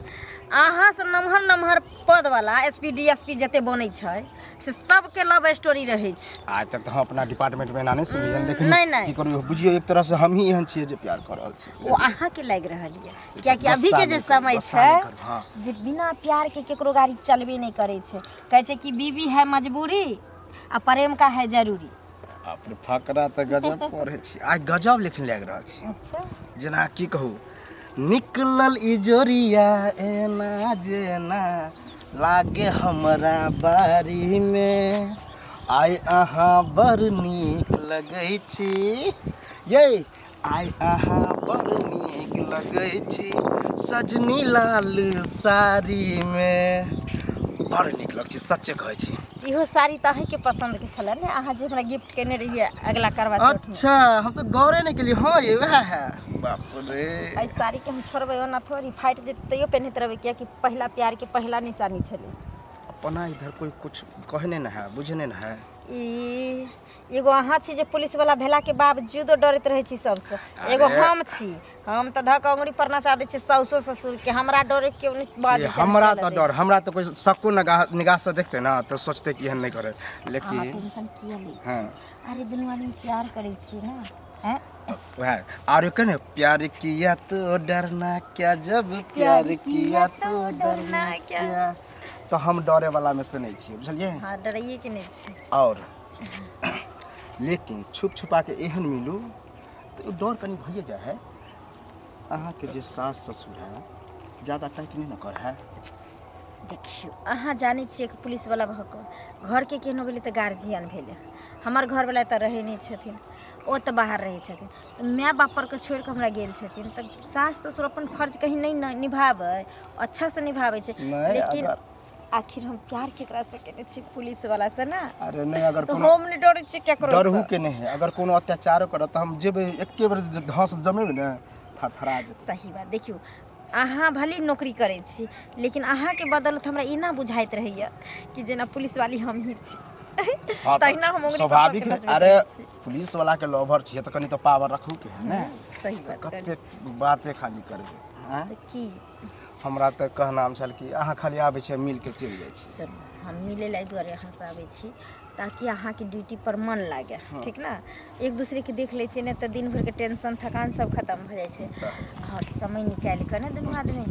अहाँसँ नमहर नमहर पदवला S P D S P जते बनै छै से सबके लव स्टोरी रहै छै। आज तक तऽ हम अपना डिपार्टमेंट में एना नहि सुनलियन, लेकिन नहि, नहि। की करू, बुझियौ एक तरह से हम ही एहन छियै जे प्यार कर रहल छी। ओ अहाँके लागि रहल यऽ, कियाकि गुस्सा अभीके जे नहि करू, समय गुस्सा छै नहि करू, हाँ। जे बिना प्यारके केकरो गाड़ी चलबे नहि करै छै। कहै छै कि बीवी है मजबूरी आ प्रेम का है जरूरी। बाप रे, फकरा तऽ गजब पढ़ै छी आइ, गजब लेकिन लागि रहल छी। अच्छा, जेना की कहू, निकलल इजोरिया एना जेना लागे हमरा बारी में, आइ अहाँ बड़ नीक लगै छी यै, आइ अहाँ बड़ नीक लगै छी सजनी लाल साड़ीमे, बड़ नीक लगै छी, सच्चे कहै छी। इहो साड़ी तऽ अहीँके पसन्दके छलै ने, अहाँ जे हमरा गिफ्ट केने रहियै अगला करवा चौथमे? अच्छा, हम तऽ गौरे नहि केलियै। हँ ये, वएह है। बाप रे, एहि साड़ीके हम छोड़बै ओना थोड़ी, फाटि जेतै तैयो पहिनैत रहबै, कियाकि पहिला प्यारके पहिला निशानी छलै। अपना इधर कोई कुछ कहने न है, बुझने न है। ई एगो अहाँ छी जे पुलिस वाला भेला के बावजूदो डरैत रहै छी सबसँ, एगो हम छी, हम तऽ धऽ कऽ अंगुरी पर नचा दै छियै साउसो ससुर के, हमरा डरे केओ नहि बाजै ये छै, हमरा चलऽ तऽ दै डर, हमरा तऽ कोई शक्को निगाह निगाह से देखते ना तऽ सोचते कि एहन नहि करे, अहाँ लेकिन टेंशन किया लै छी? हाँ। अरे दुनू आदमी प्यार करै छी ने हैं वएह आरो के ने प्यार किया तो डरना क्या जब प्यार किया तो डरना क्या तो हम डरे वाला में से नहीं छियै बुझलियै हाँ डराइए के नहीं छी और लेकिन छुप छुपा के एहन मिलू तऽ ओ डर कनि भइए जाइ है अहाँके जे सास ससुर है ज्यादा टाइट नहि ने कर है देखियौ अहाँ जानै छियै कि पुलिसवला भऽ कऽ घरके केहनो भेलै तऽ गार्जियन भेलै हमर घरवला तऽ रहै नहि छथिन ओ तऽ बाहर रहै छथिन तऽ माय बाप पर के छोड़ि कऽ हमरा गेल छथिन तऽ सास ससुर अपन फर्ज कहीं नहि ने निभाबै अच्छासँ निभाबै छै नहि, लेकिन अगर- आखिर हम प्यार केकरासँ केने छी पुलिसवलासँ ने अरे नहि अगर तऽ कोनो हम नहि डरै छियै केकरोसँ डरहु के नहि है अगर कोनो अत्याचारो करत तऽ हम जेबै एके बेर जे धस जमेबै ने थरथरा जेतै सही बात देखियौ अहाँ भले नौकरी करै छी लेकिन अहाँके बदौलत हमरा एना बुझाइत रहैया कि जेना पुलिसवाली हमही छी हाँ, तऽ तहिना हम उंगली पर स्वाभाविक सबके है नचबैत अरे रहै छी। पुलिस वाला के लवर छियै तऽ कनि तऽ पावर रखू के है ने सही बात कहलियै। कतेक बाते खाली करबै आँय? तऽ की हमरा तऽ कहनाम छल कि अहाँ खाली आबै छियै मिल के चलि जाइ छी सुनू हम मिलै लए एहि दुआरे अहाँसँ आबै छी ताकि अहाँके ड्यूटी पर मन लागे ठीक ने एक दूसरेके देख लै छियै ने तऽ दिन भरिके टेंशन थकान सब खतम भऽ जाइ छै आओर समय निकालि कऽ ने दुनू आदमी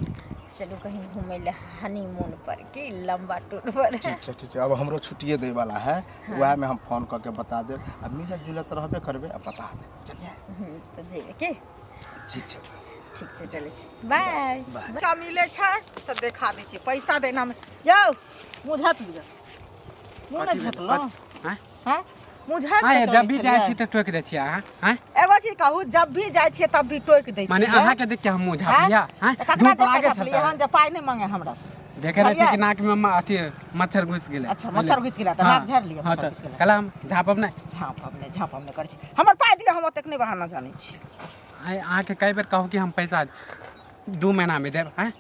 चलू कहीं घूमै लए हनीमून पर की लम्बा टूर पर ठीक छै ठीक छै अब हमरो छुट्टिए दै वाला है तऽ वएहमे हम फोन कऽ के बता देब आ मिलत जुलत तऽ रहबे करबै आ बता देब चलिए तऽ जेबै की ठीक छै ठीक छै चलै छी बाय बाय का मिलै छै तऽ देखा दै छियै पैसा देना मे यौ मुँह झाँपि लिअ मुँह नहि झाँपलहुँ आँय? हँ मुँह झाँपि आँय, कऽ जब चलै भी जाइ छी छलियै। तऽ टोकि दै छियै अहाँ आँय? एगो चीज कहू जब भी जाइ छियै तब भी टोकि दै माने छियै अहाँके देख के हम मुँह हँ? झाँपलियै आँय? तऽ ककरा धूप देख कऽ लागै छल झाँपलियै हन जे पाइ नहि मांगे हमरा से देखे रहै छी कि बुझलियै? नाक में अथी मच्छर घुसि गेलै अच्छा, मच्छर घुसि गेलै तऽ हाँ, नाक झाड़ि लिअ, हाँ मच्छर तऽ घुसि गेलै। कहला हम झाँपब नहि झाँपब नहि झाँपब नहि करै छी हमर पाइ दिअ हम ओतेक नहि बहाना जानै छी आँय, अहाँके कई बेर कहू कि हम पैसा 2 महीना में देब आँय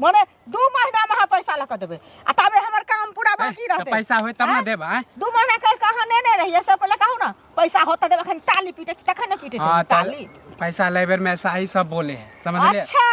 मने 2 महीना में अहाँ पैसा लऽ कऽ देबै आ ताबे हमर काम पूरा बाकी तऽ रहतै पैसा होय तब ने आँय? देब आँय 2 महीना कहि कऽ अहाँ नेने रहियै से पहिले कहू ने पैसा होत तऽ देब अखन ताली पीटै छी तखन ने पीटैत हाँ हेबै तऽ ताली पैसा लै बेर में ऐसा ही सब बोले है समझलिए अच्छा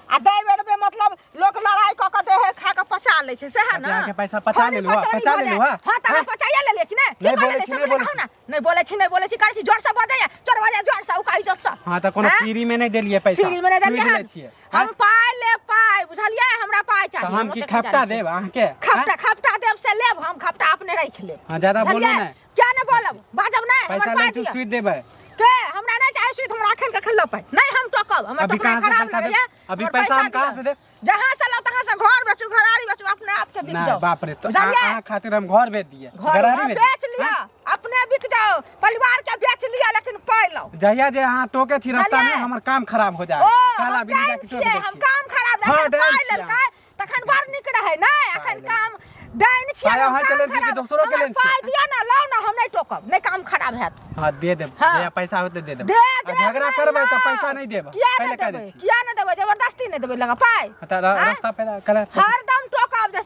आ दै बेर में मतलब लोक लड़ाई कऽ कऽ देह खा कऽ पचा लै छै सएह कथी ने अहाँके पैसा पचा खरी लेलहुँ, पचौनी पचा भऽ लेलहुँ, जाय। हाँ? हाँ तऽ अहाँ पचाइए लेलियै कि नहि की नहि कऽ बोलै लेलियै छी, से नहि पहिले बोलै कहू ने नहि बोलै छी नहि बोलै छी करै छी जोर से बजैया जोर बजैया जोर से उकाई जोर से हाँ तऽ कोनो आँय? फ्री में नहीं देलिए पैसा फ्री में नहि देलियै सूद लै हन। छियै आँय? हम पाइ लेब पाइ बुझलियै हमरा पाइ तऽ चाही हम की ओतेक नहि खपटा जानै छी। देब अहाँके खपटा आँय? खपटा देब से लेब हम खपटा अपने राखि लेब हाँ ज्यादा बोलू बुझलियै? नहि किया नहि बोलब बाजब नहि पैसा हमर लै पाइ छी दिअ सूद देबै के हमरा नहि चाही सुइत हमरा अखन कखन लऽ पाइ नहि हम टोकब हमर अभी टोकनाइ कहाँ से खराब पैसा देब? लगैया अभी हमर पैसा हम कहाँ दिअ। से देब? जहाँ से लाउ तहाँ से घर बेचू घरारी बेचू अपने आप के बिक ना जाओ बाप रे तो बुझलियै? अहाँ खातिर हम घर बेच दिए घर घरारी हाँ, बेच बेच लिअ अपने बिक जाओ परिवार के बेच लिअ लेकिन पाइ लाउ जहिया जे अहाँ टोके छी रास्ता में बुझलियै? हमर काम खराब हो जाए ओ काला हम बिल्ली डाइन जाके टोक छियै दै हम छी काम खराब हाँ, जखन डाइन पाइ छियै लेलकै तखन बड़ नीक रहै नहि अखन लेलकै। काम डाइन छियै पाइ हम अहाँ काम के लेने छी कि खराब- दोसरो के हमर लेने छियै? पाइ दिअ ने लाउ ने हम नहि टोकब नहि काम खराब हैत हाँ दे देब हाँ। जहिया पैसा होतै दे देब दे आ देब झगड़ा नहि करबै तऽ लाउ। पैसा नहि देब किया पहिले नहि कह दै देबै छी किया नहि देबै जबरदस्ती नहि देबै लगा पाइ हाँ, तऽ आँय? रास्ता पे कल हरदम टोकब जे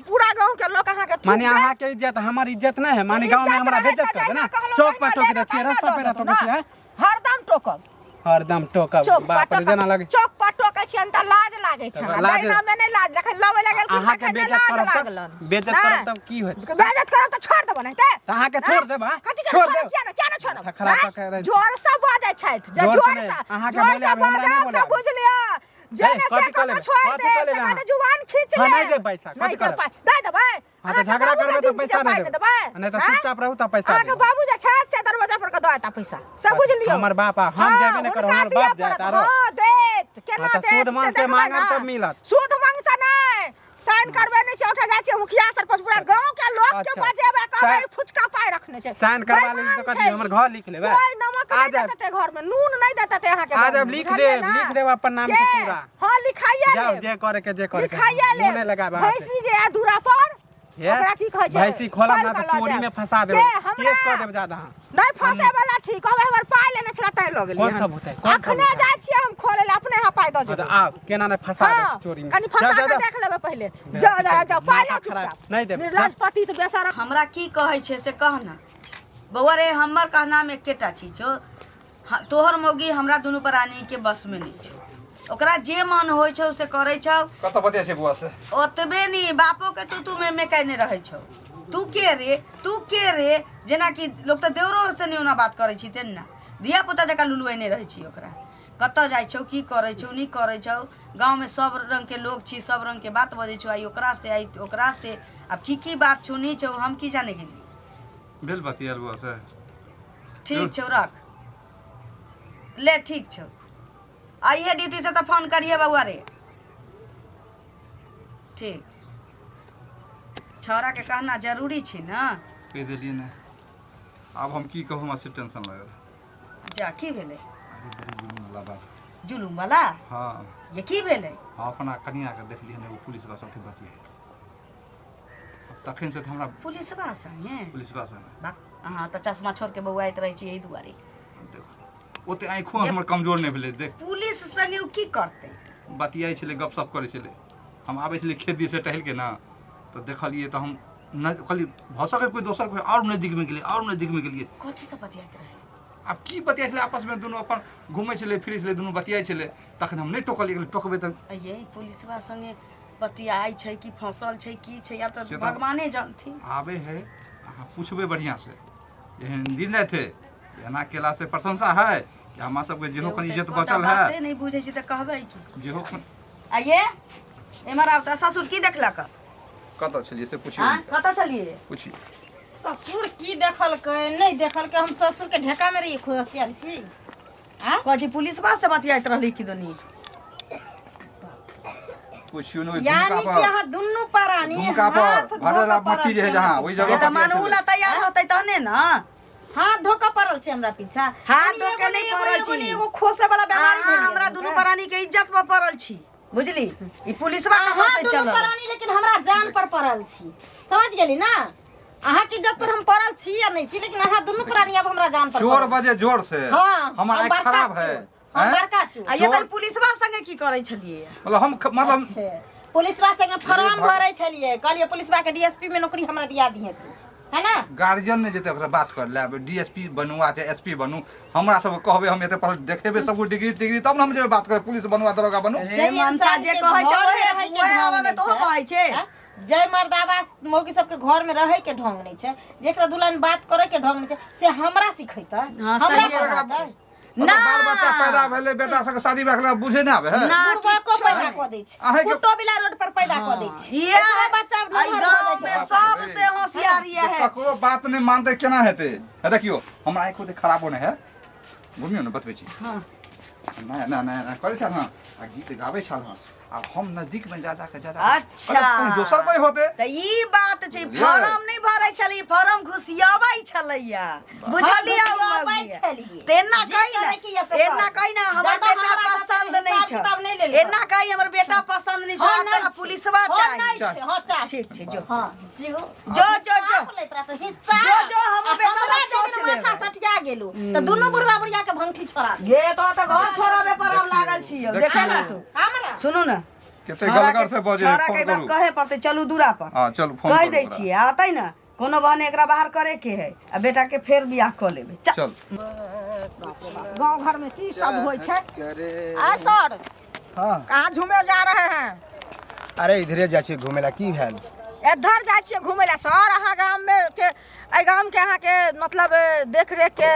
पूरा गाँव के लोक अहाँके थूक माने देत। अहाँ के इज्जत हमर इज्जत नहीं है माने गांव में इज्जत हमरा रहै बेइज्जत तऽ कर दे ना जहिना कहलहुँ चौक पर तहिना टोक लेने दै छियै तहिना रास्ता दऽ पे देतौ टोकै छियै ना। हरदम टोकब हरदम टोकब चौक पर बाप रे जेना टोकब लगे चौक पर टोकै छियनि तऽ लाज लागै छनि तब लाज- दैना मे नहि लाज जखन लबै लगलखिन अहाँके तखन नहि बेइज्जत लाज करब तब लागलनि बेइज्जत करब तब की होत बेइज्जत करब तऽ छोड़ देबो नहि तऽ तऽ अहाँके छोड़ देब हाँ? कथी के छोड़ छोड़ब देब किया ने किया ने छोड़ब माथा खराब आँय? कऽ के रहै छी। जोर से बजै छथि जे जोर से जोर नहि, से अहाँके जोर बोले से आबै, हमरा नहि बजब बोले तऽ आबै। बुझ लिअ जे हे, ने से कथी कऽ कऽ लेबै? छोड़ कथी देब कऽ से लेबै कहते अहाँ? जुबान खींच हाँ, ले नहि देब पैसा, कथी नहि देब करब? पाइ नहि देबै हाँ तऽ अहाँके झगड़ा बाबू करबै के तऽ दिन छी पैसा जे नहि पाइ देबै देबै नहि तऽ आँय? चुपचाप रहू तऽ पैसा अहाँके देब बाबू जे छथि से दरवाजा पर के दऽ एता पैसा से बुझ लियौ हमर बाप आ, हम जेबे नहि करब, हुनका हमर दिअ बाप जायत पड़त। आरो। हाँ देत केना हाँ, तऽ देत सूद मांग से देखबै मांगब ना। तब मिलत। सूद मांग से नहि साइन करबे नहि छै ओठा जाइ छै मुखिया सरपंच पूरा गांव के लोग के अच्छा। बजेबै कहबै साइन- फुचका पाइ रखने छै साइन करवा लेली बेईमान तऽ कथी छै। हमर घर लिख लेबै कोई नमक आ नहि जायब। देतै घर में नून नहि देतै अहाँके आ घर जायब, में, लिख बुझलियै देब, ना? लिख देब अपन नाम के पूरा। हाँ लिखाइए जाउ लेब जे करे के जे करे के लिखाइए मुँह लेब नहि लगायब अहाँ से। भैंसी जे है दूरा पर हे, ओकरा की कहै छै भैंसी खोलब ना खोलि तऽ कऽ लऽ चोरी जायब। में फंसा देबै के हमरा केस कऽ देब ज्यादा अहाँ नहि फंसे वाला छी कहबै हमर पाइ लेने छला तैं लऽ गेलियै कोन हन। सब होतै? कोन सब अखने होतै? जाइ छियै हम खोले लए अपने यहाँ पाइ दऽ हाँ जेबै तऽ आउ केना नहि फंसा दै हाँ, छी चोरी में कनि फंसा जाउ, जाउ, कऽ जाउ। देख लेबै पहिले जाओ जाओ जाओ पाइ लऽ माथा खराब। चुपचाप नहि देब। निर्लज पति तऽ बेसरम हमरा की कहै छै से कह ना बौआ रे हमर कहनामे एकेटा चीज छौ तोहर मौगी हमरा दुनू प्राणीके बसमे नहि छौ ओकरा जे मन होइ छौ से करै छौ कतऽ बतिया छै बौआ से ओतबे नी बापोके तू तू मेमे कयने रहै छौ तू के रे, तू के रे, जेनाकि लोक तऽ देवरो से नहि ओना बात करै छी तेना धिया पुता जकाँ लुलुएने रहै छी ओकरा। कतऽ जाइ छौ, की करै छौ, नहि करै छौ, गाँवमे सब रङ्गके लोक छी, सब रङ्गके बात बजै छौ, आइ ओकरा से आइ ओकरा से, आब की की बात छौ नहि छौ हम की जाने गेलियै। भेल बतियाल बौआ से? ठीक छौ, रख ले। ठीक छौ, आइहे ड्यूटी से तऽ फोन करिहे बौआ रे। ठीक, छौड़ाके कहना जरूरी छै ने। कहि देलियै ने, आब हम की कहू, हमरा से टेंशन लागल। जा, की भेलै? अरे बड़ी जुलूम वाला बात। जुलूम वाला? हाँ। ये की भेलै? हम अपना कनिया के देखलियै ने, ओ पुलिस वाला साथे बतियाइत। आब तखन से तऽ हमरा पुलिसवा संगे? पुलिसवा संगे। बा, अहाँ तऽ चश्मा छोड़ के बौआइत रहै छी एहि दुआरे। देखो, ओते आँखो हमर कमजोर नहि भेलै, देख। पुलिस संगे ओ की करतै? बतियाइ छलै, गपशप करै छलै। हम आबै छलियै खेत दिस से टहलि के ने, तऽ देखलियै तऽ हम न कहलियै भऽ सकै कोइ दोसर कोइ, आओर नजदीकमे गेलियै, आओर नजदीकमे गेलियै। कथी से बतियाइत रहै? आब की बतियाइ छलै, आपसमे दुनू अपन घुमै छलै फिरै छलै, दुनू बतियाइ छलै। तखन हम नहि टोकलियै, कहलियै टोकबै तऽ ये पुलिसवा संगे बतियाइ छै कि फंसल छै, की छै, आब तऽ से तऽ भगवाने जानथिन। आबै है, अहाँ पूछबै बढ़िआँसँ। एहन दिन राति है एना केला से प्रशंसा है कि हमरा सबके जेहो कनि इज्जत बचल है। बाते नहि बुझै छी तऽ कहबै की? जेहो कनि आ ये एम्हर आब तऽ ससुर की देखलक? कतऽ छलियै से पुछियौ। आँ, कतऽ छलियै? पुछियौ। ससुर की देखलकै नहि देखलकै, हम ससुर के ढेका में रहियै खुशियाल की? आँ? कहै छी पुलिसवा से बतियाइत रहली कि दुनी? पुछियौ ने ओहि यानी झुमका कि पर, अहाँ दुनू प्राणी झुमका पर हाथ धो भरल कऽ आब मट्टी पड़ल जे है छै जहाँ हमरा ओहि पीछा। जगह ये तऽ पर मानहु ला तैयार होतै तहने ने। हाथ धो कऽ पड़ल छै हमरा पीछा। हाथ यानी धो के एगो नहि ने एगो, पड़ल एगो ने छी। एगो खोसे वाला बीमारी अहाँ भेल हमरा दुनू प्राणी के इज्जत पर पड़ल छी, बुझली? ई पुलिसवा कतऽ अहाँ से दुनू चलल? प्राणी लेकिन हमरा जान पर पड़ल छी, समझ गेली ना? अहाँ के इज्जत पर हम पड़ल छी या नहीं छी, लेकिन अहाँ दुनू प्राणी अब हमरा जान पर चोर पड़ल छी। बजे जोर से। हाँ, हमर हम आँखि बड़का खराब है। चोर, हम हैं? बड़का चोर। आ ये तऽ पुलिसवा संगे की करै छलियै? मतलब हम मतलब अच्छे। पुलिसवा संगे फॉर्म भरै छलियै, कहलियै पुलिसवा के डीएसपी में नौकरी हमरा दिया दिहे तू, है ना? गार्जियन नहि जेतै ओकरा बात कर ले, डीएसपी बनू आ चाहे एसपी बनू, हमरा सबके कहबै, हम एते पढ़ल देखेबै सब डिग्री तिग्री तब ने हम जेबै बात करे, पुलिस बनू आ दरोगा बनू। रे जै मनसा इंसान जे के कहै छै घर में ओहे रहै के ओहे ढंग हवा में नहि तोहो छै, कहै छै। हैं? जै मर्दाबा मौगी सबके घर में रहै के ढंग नहि छै, जेकरा दुल्हन बात करे के ढंग नहि छै, से हमरा सिखेतै? हाँ, हमरा सही बात। पढ़ेतै? मतलब बाल बच्चा पैदा भेलै, बेटा सबके शादी बियाह केलक, बुझे नहि आबै है। ना बुढ़बा को किछो पैदा नहि। कऽ दै छै, अहाँके- कुत्तो बिलाइ रोड पर पैदा कऽ दै छै। इएह एकरो बच्चा एहि नमहर भऽ गाँव जाइ में छै। सबसे होशियार इएह है। ककरो बात नहि मानतै, केना हेतै? हे देखियौ, हमरा आँखि ओते खराबो नहि है। घुमियौ ने, बतबै छी। नया नया नया नया करै छल हँ आ गीत गाबै छल हँ, आब हम नजदीकमे जा जा के जा जा के- अच्छा। अरे, कहीं दोसर कोइ होते। तऽ ई बात छै। बुझलियै? फॉर्म नहि भरै छलै, फॉर्म घुसियाबै छलैया, बुझलियै? घुसियाबै छलियै। तेना जे कही करै के ने, यऽ से एना कर। कही ने, हमर जादा बेटा हमरा साथे पसंद नहीं हिसाब छौ। किताब नहि लेलकै। एना कही हमर बेटा पसंद नहीं छौ। हाँ, आब नहि तोरा छै। पुलिसवा हाँ, चाही। नहि छै, हाँ, चाही। ठीक छै, जो। हाँ, जो। जो, जो, जो। हिसाब लैत रहतौ, हिसाब। जो, जो, हमर आ बेटा हमरा ला जे सोच दिन माथा लेबै। सटिया गेलौ, तऽ दुनू बुढ़बा बुढ़िया के भंगठी छोड़ा देब। गे तो तऽ घर छोड़ाबे पर आब लागल छियौ, देखे ना तू। हमरा सुनू ने, कते छौड़ा गलगर से बजे है, छौड़ा फोन के बात करू। कहे पड़तै, चलू दूरा पर। हाँ, चलू, फोन कहि करू दै ओकरा। छियै, आतै ने कोनो बहाने एकरा बाहर करे के है आ बेटा के फेर बियाह कऽ लेबै। चल। चल। गांव घर में की सब होइ छै? करे आ सर, हाँ। कहाँ झूमे जा रहे हैं? अरे इधरे जाइ छियै घुमै ला, की भेल? इधर जाइ छियै घुमै ला सर? अहाँ गाम में के एहि गाम के अहाँके मतलब देख रेख के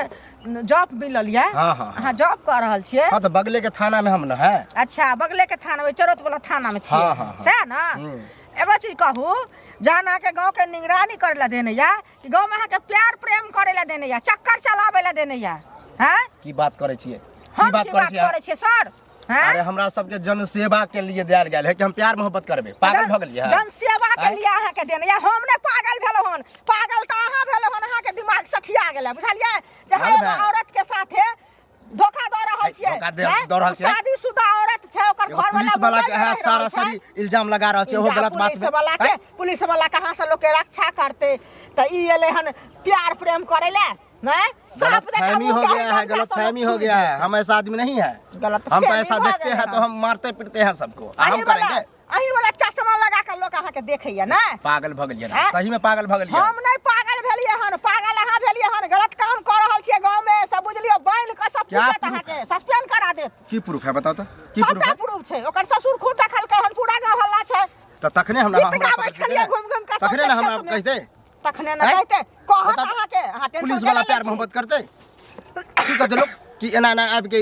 जॉब मिलल यऽ? हाँ, हाँ, अहाँ जॉब कऽ रहल छियै? हाँ, तऽ बगले के थाना में हम न है। अच्छा, बगले के थाना में, चरोत वाला थाना में छियै? हाँ, हाँ, हाँ। सएह ने? एगो चीज कहू, जहन अहाँके गाँव के निगरानी करे ला देने या कि गाँव में अहाँके प्यार प्रेम करे ला देने या चक्कर चलाबे ला देने या? हैं? की बात करै छियै? की हम बात की करै बात छियै? करै छियै सर? हैं? अरे हमरा सबके जन सेवा के लिए देल गेल है कि हम प्यार मोहब्बत करबै? पागल भऽ गेलियै? जन सेवा के आँय? लिए अहाँके देने या, हम नहि पागल भेलहुँ हन, पागल तऽ अहाँ भेलहुँ हन। अहाँके दिमाग सठिया गेलै, बुझलियै? जे पागल हम एगो भेल? औरत के साथे धोखा दऽ रहल छियै, धोखा दे- हैं? दऽ रहल छियै? शादीशुदा औरत छै, ओकर एगो घर पुलिस वाला के अहाँ सारा सारी इल्जाम लगा रहल छियै, ओहो गलत बात पुलिस वाला के आँय? पुलिस वाला कहाँ से लोग के रक्षा करते? तऽ ई एलै हन प्यार प्रेम करे ले, नहीं सांप देखा गलतफहमी मुंह हो के गया है, हम डंडा से गलतफहमी हो लोग गया है। हम ऐसा आदमी नहीं है। गलतफहमी हम तो ऐसा भऽ देखते गेलै हैं तो हन। हम मारते पीटते हैं सबको, आ हम अहीं वाला करेंगे। अहीं वाला चश्मा लगा के लोग अहाँके देखैया ने। पागल भऽ गेलियै ने? आँय? सही में पागल भऽ गेलियै। हम नहि पागल भेलियै हन, पागल अहाँ भेलियै हन। गलत काम कऽ रहल छियै गाँव में सब, बुझलियौ? बान्हि कऽ सब क्या पूजत प्रूफ अहाँके, सस्पेंड करा देत। की प्रूफ है, बताओ तो, की प्रूफ सबटा है? प्रूफ छै, ओकर ससुर खुद देखलकै हन, पूरा गाँव हल्ला छै। तऽ तखने हमरा गीत हमरा गाबै पकड़ छलियै लेतै घुमि घुमि कऽ तखने ने सौंसे हमरा खेतमे। कहि दे। तखने ने हैं? कहते कहत बता- अहाँके अहाँ टेंशन पुलिस केना वाला लै प्यार छी? मोहब्बत करते की कहते लोग कि एना एना आबि के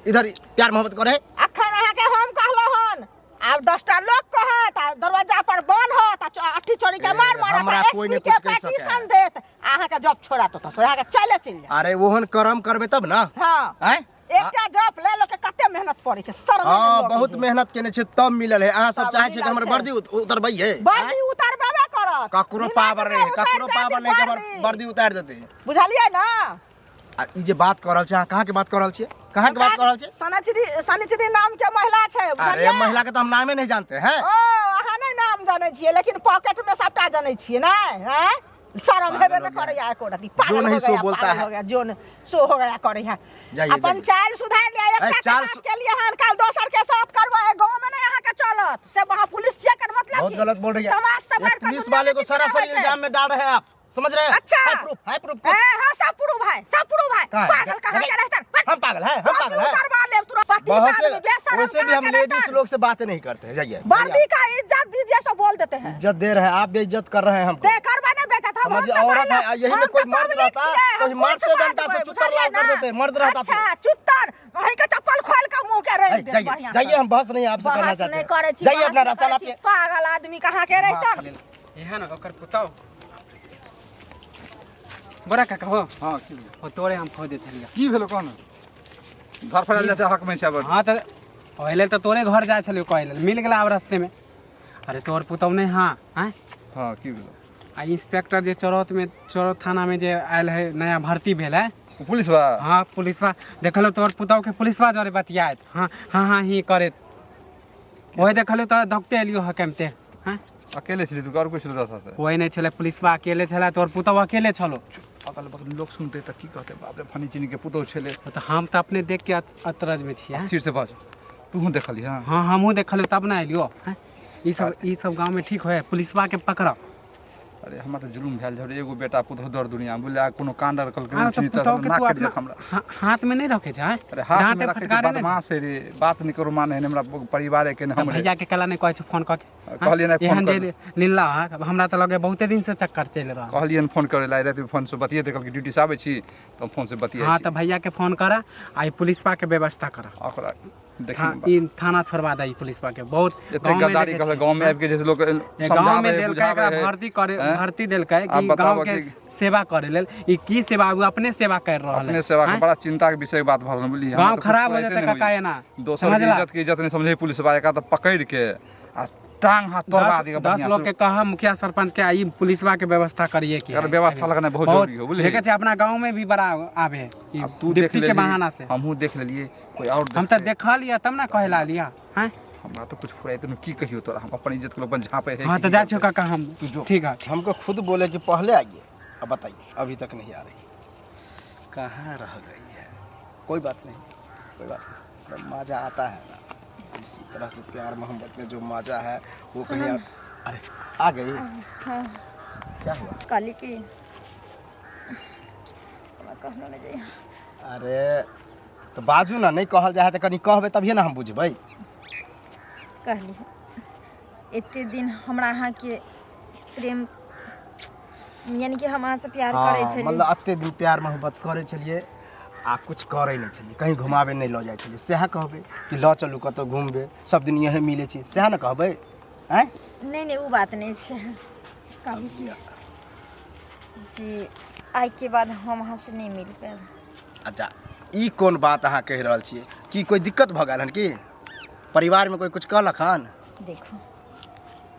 इधर प्यार मोहब्बत करे अखन अहाँके हम कहलहुँ हन आब 10टा लोक कहत आ दरवाजा पर बान्हत आ अट्ठी चोरी के मार ए, मारत हमरा आ कोई नहीं एसपी के कुछ कहि सकै है। पिटीशन देत आ अहाँके जॉब छोड़ा तो से अहाँके चले चलि जायत अरे ओहन कर्म करबै तब ना हँ आँय एकटा जॉब ले लोक के कते मेहनत पड़ै छै शर्म हाँ बहुत मेहनत केने छै तब मिलल है अहाँ सब तब चाहे छै कि मिलल हमर छै। वर्दी उतरबैये वर्दी उतारबेबे करत ककरो बिना पावर नहीं है उतारि ककरो देत पावर नहीं कि हमर वर्दी। वर्दी उतार देते बुझलियै ना आ ई जे बात कर रहल छै अहाँ कहाँ के बात कर रहल छियै कहाँ के बात कर रहल छियै शनिचरी शनिचरी नाम के महिला छै अरे बुझलियै महिला के तो हम नामे नहीं जानते हैं ओ अहाँ नहि नाम जानै छियै लेकिन पॉकेट में सबटा जानै छियै नै हैं शर्म पागल हेबे हो न गया। करैया एको रति पागल जो नहीं हो सो गया, बोलता पागल है। हो गया, जो न सो हो गया करे है जाइए, अपन जाइए। चाल सुधार लिया एकटा के चाल साथ सु- के लिए हन काल दोसर के साथ करबै गांव में नहीं अहाँ के चलत से वहाँ पुलिस चेक कर मतलब बहुत की? गलत बोल रही है समाज से ये बढ़ के पुलिस दुनिया वाले में को किछु नहि सरासर होइ छै। इल्जाम में डाल रहे हैं आप समझ रहे हैं अच्छा। है प्रूफ है प्रूफ ए, हाँ सब प्रूफ है सब प्रूफ है कहाँ है? पागल कहाँ के रहता हम पागल हैं हम पागल हैं उतरवा लेब तुरंत पति बहुत आदमी से बेशरम वैसे भी कहाँ हम के लेडीज रहता? लोग से बातें नहीं करते हैं जाइए वर्दी का इज्जत दीजिए सब बोल देते हैं इज्जत दे रहे हैं आप बेइज्जत कर रहे हैं हमको दे करबा नहीं बेचत हम समझिए, हम तो औरत है, महिला- यही में हम कोई तो मर्द पब्लिक रहता, छियै, कोई हम मारते कुछ डंडा से बाजबै, चुत्तर लाल कर बुझलियै देते, ना? मर्द रहता तो। अच्छा चुत्तर वहीं के चप्पल खोल के मुंह के ए, रख दे जाइए बढ़िया से। जाइए हम बहस नहीं आपसे करना बहस चाहते नहीं करे हैं छी जाइए बहस अपना नहीं रास्ता करै छी। लापिए पागल आदमी कहाँ के रहता इहे न ओकर पुतहु बड़ा काका हो हाँ की भेलो ओ तोरे हम खोजे छलियै की भेलो कहन घर फड़ल जाइ छै हक में छै बड़ हाँ तऽ ओहि लेल तऽ तोरे घर जाइ छलियै कहै लेल मिल गेला आब रास्तेमे अरे तोहर पुतहु नहि हाँ आँय हाँ की भेलो आ इंस्पेक्टर जे चौरौत में चौरौत थाना में जे आयल है नया भर्ती भेल है ओ पुलिस बा हाँ पुलिसवा देखलो तोहर पुतहु के पुलिसवा जरे बतियाइत हाँ हाँ हाँ ही करैत वही देखलो तऽ धोकते एलियो हकमते हाँ अकेले छली तू और कोई छलो साथे कोई नहीं छलै पुलिसवा अकेले छलै तोहर पुतहु अकेले छलो अगल बगल लोग सुनते तऽ की कहते बाप रे फनी चीनी के पुतहु छले तऽ हम तऽ अपने देख के अतरज में छियै स्थिर से बाज तूहू देखली हाँ हाँ हमहूँ देखलियो तब ने एलियो हाँ ई सब गाँव में ठीक होय पुलिसवा के पकड़ब अरे हमरा तऽ जुलुम भेल छै एगो बेटा पुतहु दर दुनिया बुझलियै कोनो कांड आर कलकै आब तऽ तऽ पुतहु के नाक तू कटि अपना जायत हमरा हाथ में नहीं रखे छै अरे हाथ में डाँटे रखे छै फटकारे नहि छै। बदमाश है रे बात नहीं करो माने है हमरा परिवार के तऽ हमरे भैया के कला नहीं कहै छै फोन कऽ के कहलियै नहि फोन एहन जे कर लीला हमरा तऽ लगे बहुते दिन से चक्कर चलि रहल कहलियै फोन करे ला राति में फोन से बतिये कहलकै ड्यूटी से आबै छी तऽ हम फोन से बतियै हाँ छी तऽ भैया के फोन करा आ ई पुलिसवा के व्यवस्था करा ओकरा देखी हाँ ई थाना छोड़वा दे ई पुलिसवा के बहुत एते गाँव में गद्दारी देखै कहल छियै। गाँव में आबि के जैसे लोग ये गाँव में समझाबै है देलकै बुझाबै एकरा है भर्ती करे हैं? भर्ती देलकै आब कि बताबऽ गाँव के कि- सेवा करे लेल ई की सेवा उ अपने सेवा कर रहल अपने है सेवा के हैं? बड़ा चिंता के विषय के बात भऽ रहल बुझलियै गाँव खराब हो जेतै काका एना दोसर के समझला? इज्जत के इज्जत नहीं समझे पुलिस बा एकरा तऽ पकड़ के आ टांग हाथ तोड़वा दस दिअ दस बढ़िया लोग से के कहा मुखिया सरपंच के आई पुलिसवा के व्यवस्था करिए कि एकर व्यवस्था लगनाइ बहुत जरूरी हो बुझलियै देखे छै अपना गांव में भी बड़ा आवे है ई आब तू देख डिप्टी के लेली बहाना से हमहूँ देख लेलियै कोई और हम तऽ देखतै। देखलियै तब ना कहे ला लिया हैं हमरा तऽ कुछ फुराइत नहि की कहियो तोरा हम अपन इज्जत के लोग अपन झाँपे है हाँ कि तो की जा छियो करतै। काका हम तू जो। ठीक है हमको खुद बोले कि पहले आइए अब बताइए अभी तक नहीं आ रही कहाँ रह गई है कोई बात नहीं कोई बात नहीं पर मज़ा आता है ना इसी तरह से प्यार मोहब्बत में जो मज़ा है वो कहीं और अरे आ गई हाँ क्या हुआ कहली कि हमरा कहलो नहि जाइए अरे तो बाजू ना नहीं कहल जाए तो कहीं कहबे तभिए ना हम बुझबै कहली एते दिन हमरा अहाँके प्रेम यानी कि हम अहाँसँ प्यार करै हाँ, छली मतलब एते दिन प्यार मोहब्बत करै छलियै आ कुछ करै नहि छलियै कहीं घुमाबै नहि लऽ जाइ छलियै सएह कहबै कि लऽ चलू कतहु घुमबै सब दिन यहीं मिलै छी सएह ने कहबै आँय नहि नहि ओ बात नहि छै कहली कि जे आइके बाद हम अहाँसँ नहि मिल पायब अच्छा ई कोन बात अहाँ कहि रहल छियै की कोइ दिक्कत भऽ गेल हन की परिवारमे कोइ कुछ कहलक हन देखू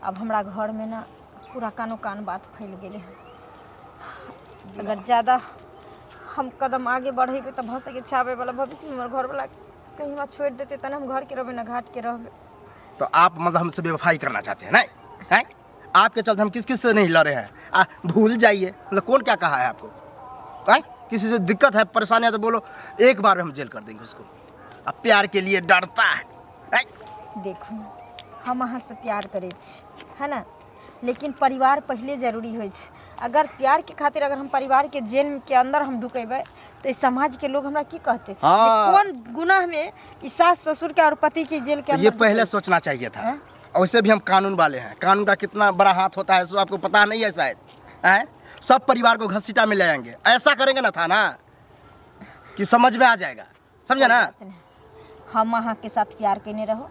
आब हमरा घरमे ने पूरा कानो कान बात फैल गेलै हन अगर ज़्यादा हम कदम आगे बढ़ेबै तऽ भऽ सकै छै आबैवला भविष्यमे हमर घरवला कहीं हमरा छोड़ि देतै तहन हम घरके रहबै ने घाटके रहबै तो आप मतलब हमसे बेवफाई करना चाहते हैं नहीं हैं आपके चलते हम किस किस से नहीं लड़े हैं आ भूल जाइए मतलब कौन क्या कहा है आपको हैं किसी से दिक्कत है परेशानी है तो बोलो एक बार में हम जेल कर देंगे उसको अब प्यार के लिए डरता है हैं? देखू हम अहाँसँ प्यार करै छी है ने लेकिन परिवार पहिले जरूरी होइ छै अगर प्यारके खातिर अगर हम परिवारके जेलके अन्दर हम ढुकेबै तऽ समाजके लोग हमरा की कहतै जे हाँ। कोन गुनाहमे ई सास ससुरके और पतिके जेलके तो ये अन्दर पहले सोचना चाहिए था हैं? वैसे भी हम कानून वाले हैं कानून का कितना बड़ा हाथ होता है सो आपको पता नहीं है शायद आए सब परिवार को घसीटा में ले आएंगे। ऐसा करेंगे ना थाना कि समझ में आ जाएगा, समझे ना? बात नहि। हम अहाँके साथ प्यार केने रहो,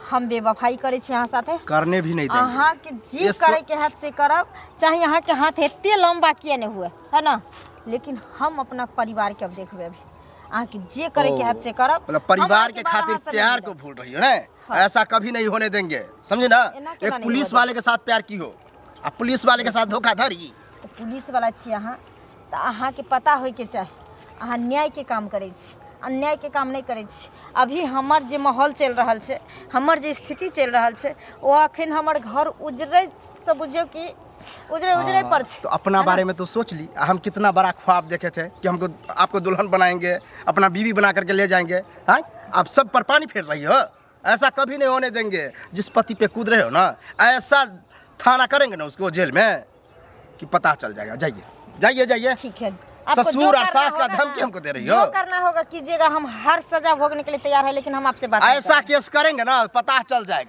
हम बेवफाई करै छी अहाँ साथे? करने भी नहीं देंगे। अहाँके जे ये करे के हाथ से करब, चाहे अहाँके हाथ एते लम्बा किए नहीं हुए है ना, लेकिन हम अपना परिवार के अब देखबै। अभी अहाँके जे करे के ओ, हाथ से करब। मतलब हम परिवार अहाँके के बाल खातिर अहाँ से नहीं प्यार मिलब। को भूल रही हो ना? ऐसा कभी नहीं होने देंगे, समझे ना? एना केना एक नहीं पुलिस होने वाले के साथ प्यार की हो आ पुलिस वाले के साथ धोखाधड़ी। तऽ पुलिस वाला छी अहाँ, तऽ अहाँके पता होइके चाही अहाँ न्यायके काम करै छी, अन्यायके काम नहि करै छी। अभी हमर जे माहौल चलि रहल छै, हमर जे स्थिति चलि रहल छै, ओ अखन हमर घर उजरैसँ बुझियौ कि उजरे उजरे पर छै। तो अपना बारे में तो सोच ली। हम कितना बड़ा ख्वाब देखे थे कि हमको आपको दुल्हन बनाएंगे, अपना बीवी बना करके ले जाएंगे। हाँ, आप सब पर पानी फेर रही हो। ऐसा कभी नहीं होने देंगे। जिस पति पे कूद रहे हो ना, ऐसा थाना करेंगे ना उसको जेल में कि पता चल जाएगा। जाइए जाइए जाइए। ठीक है, आपको ससुर जो और करना सास का होगा धमकी ना, हमको दे रही जो हो। करना होगा कीजिएगा, हम हर सजा भोगने के लिए तैयार है, लेकिन हम आपसे बात नहीं ऐसा केस करेंगे ना, पता चल जाएगा।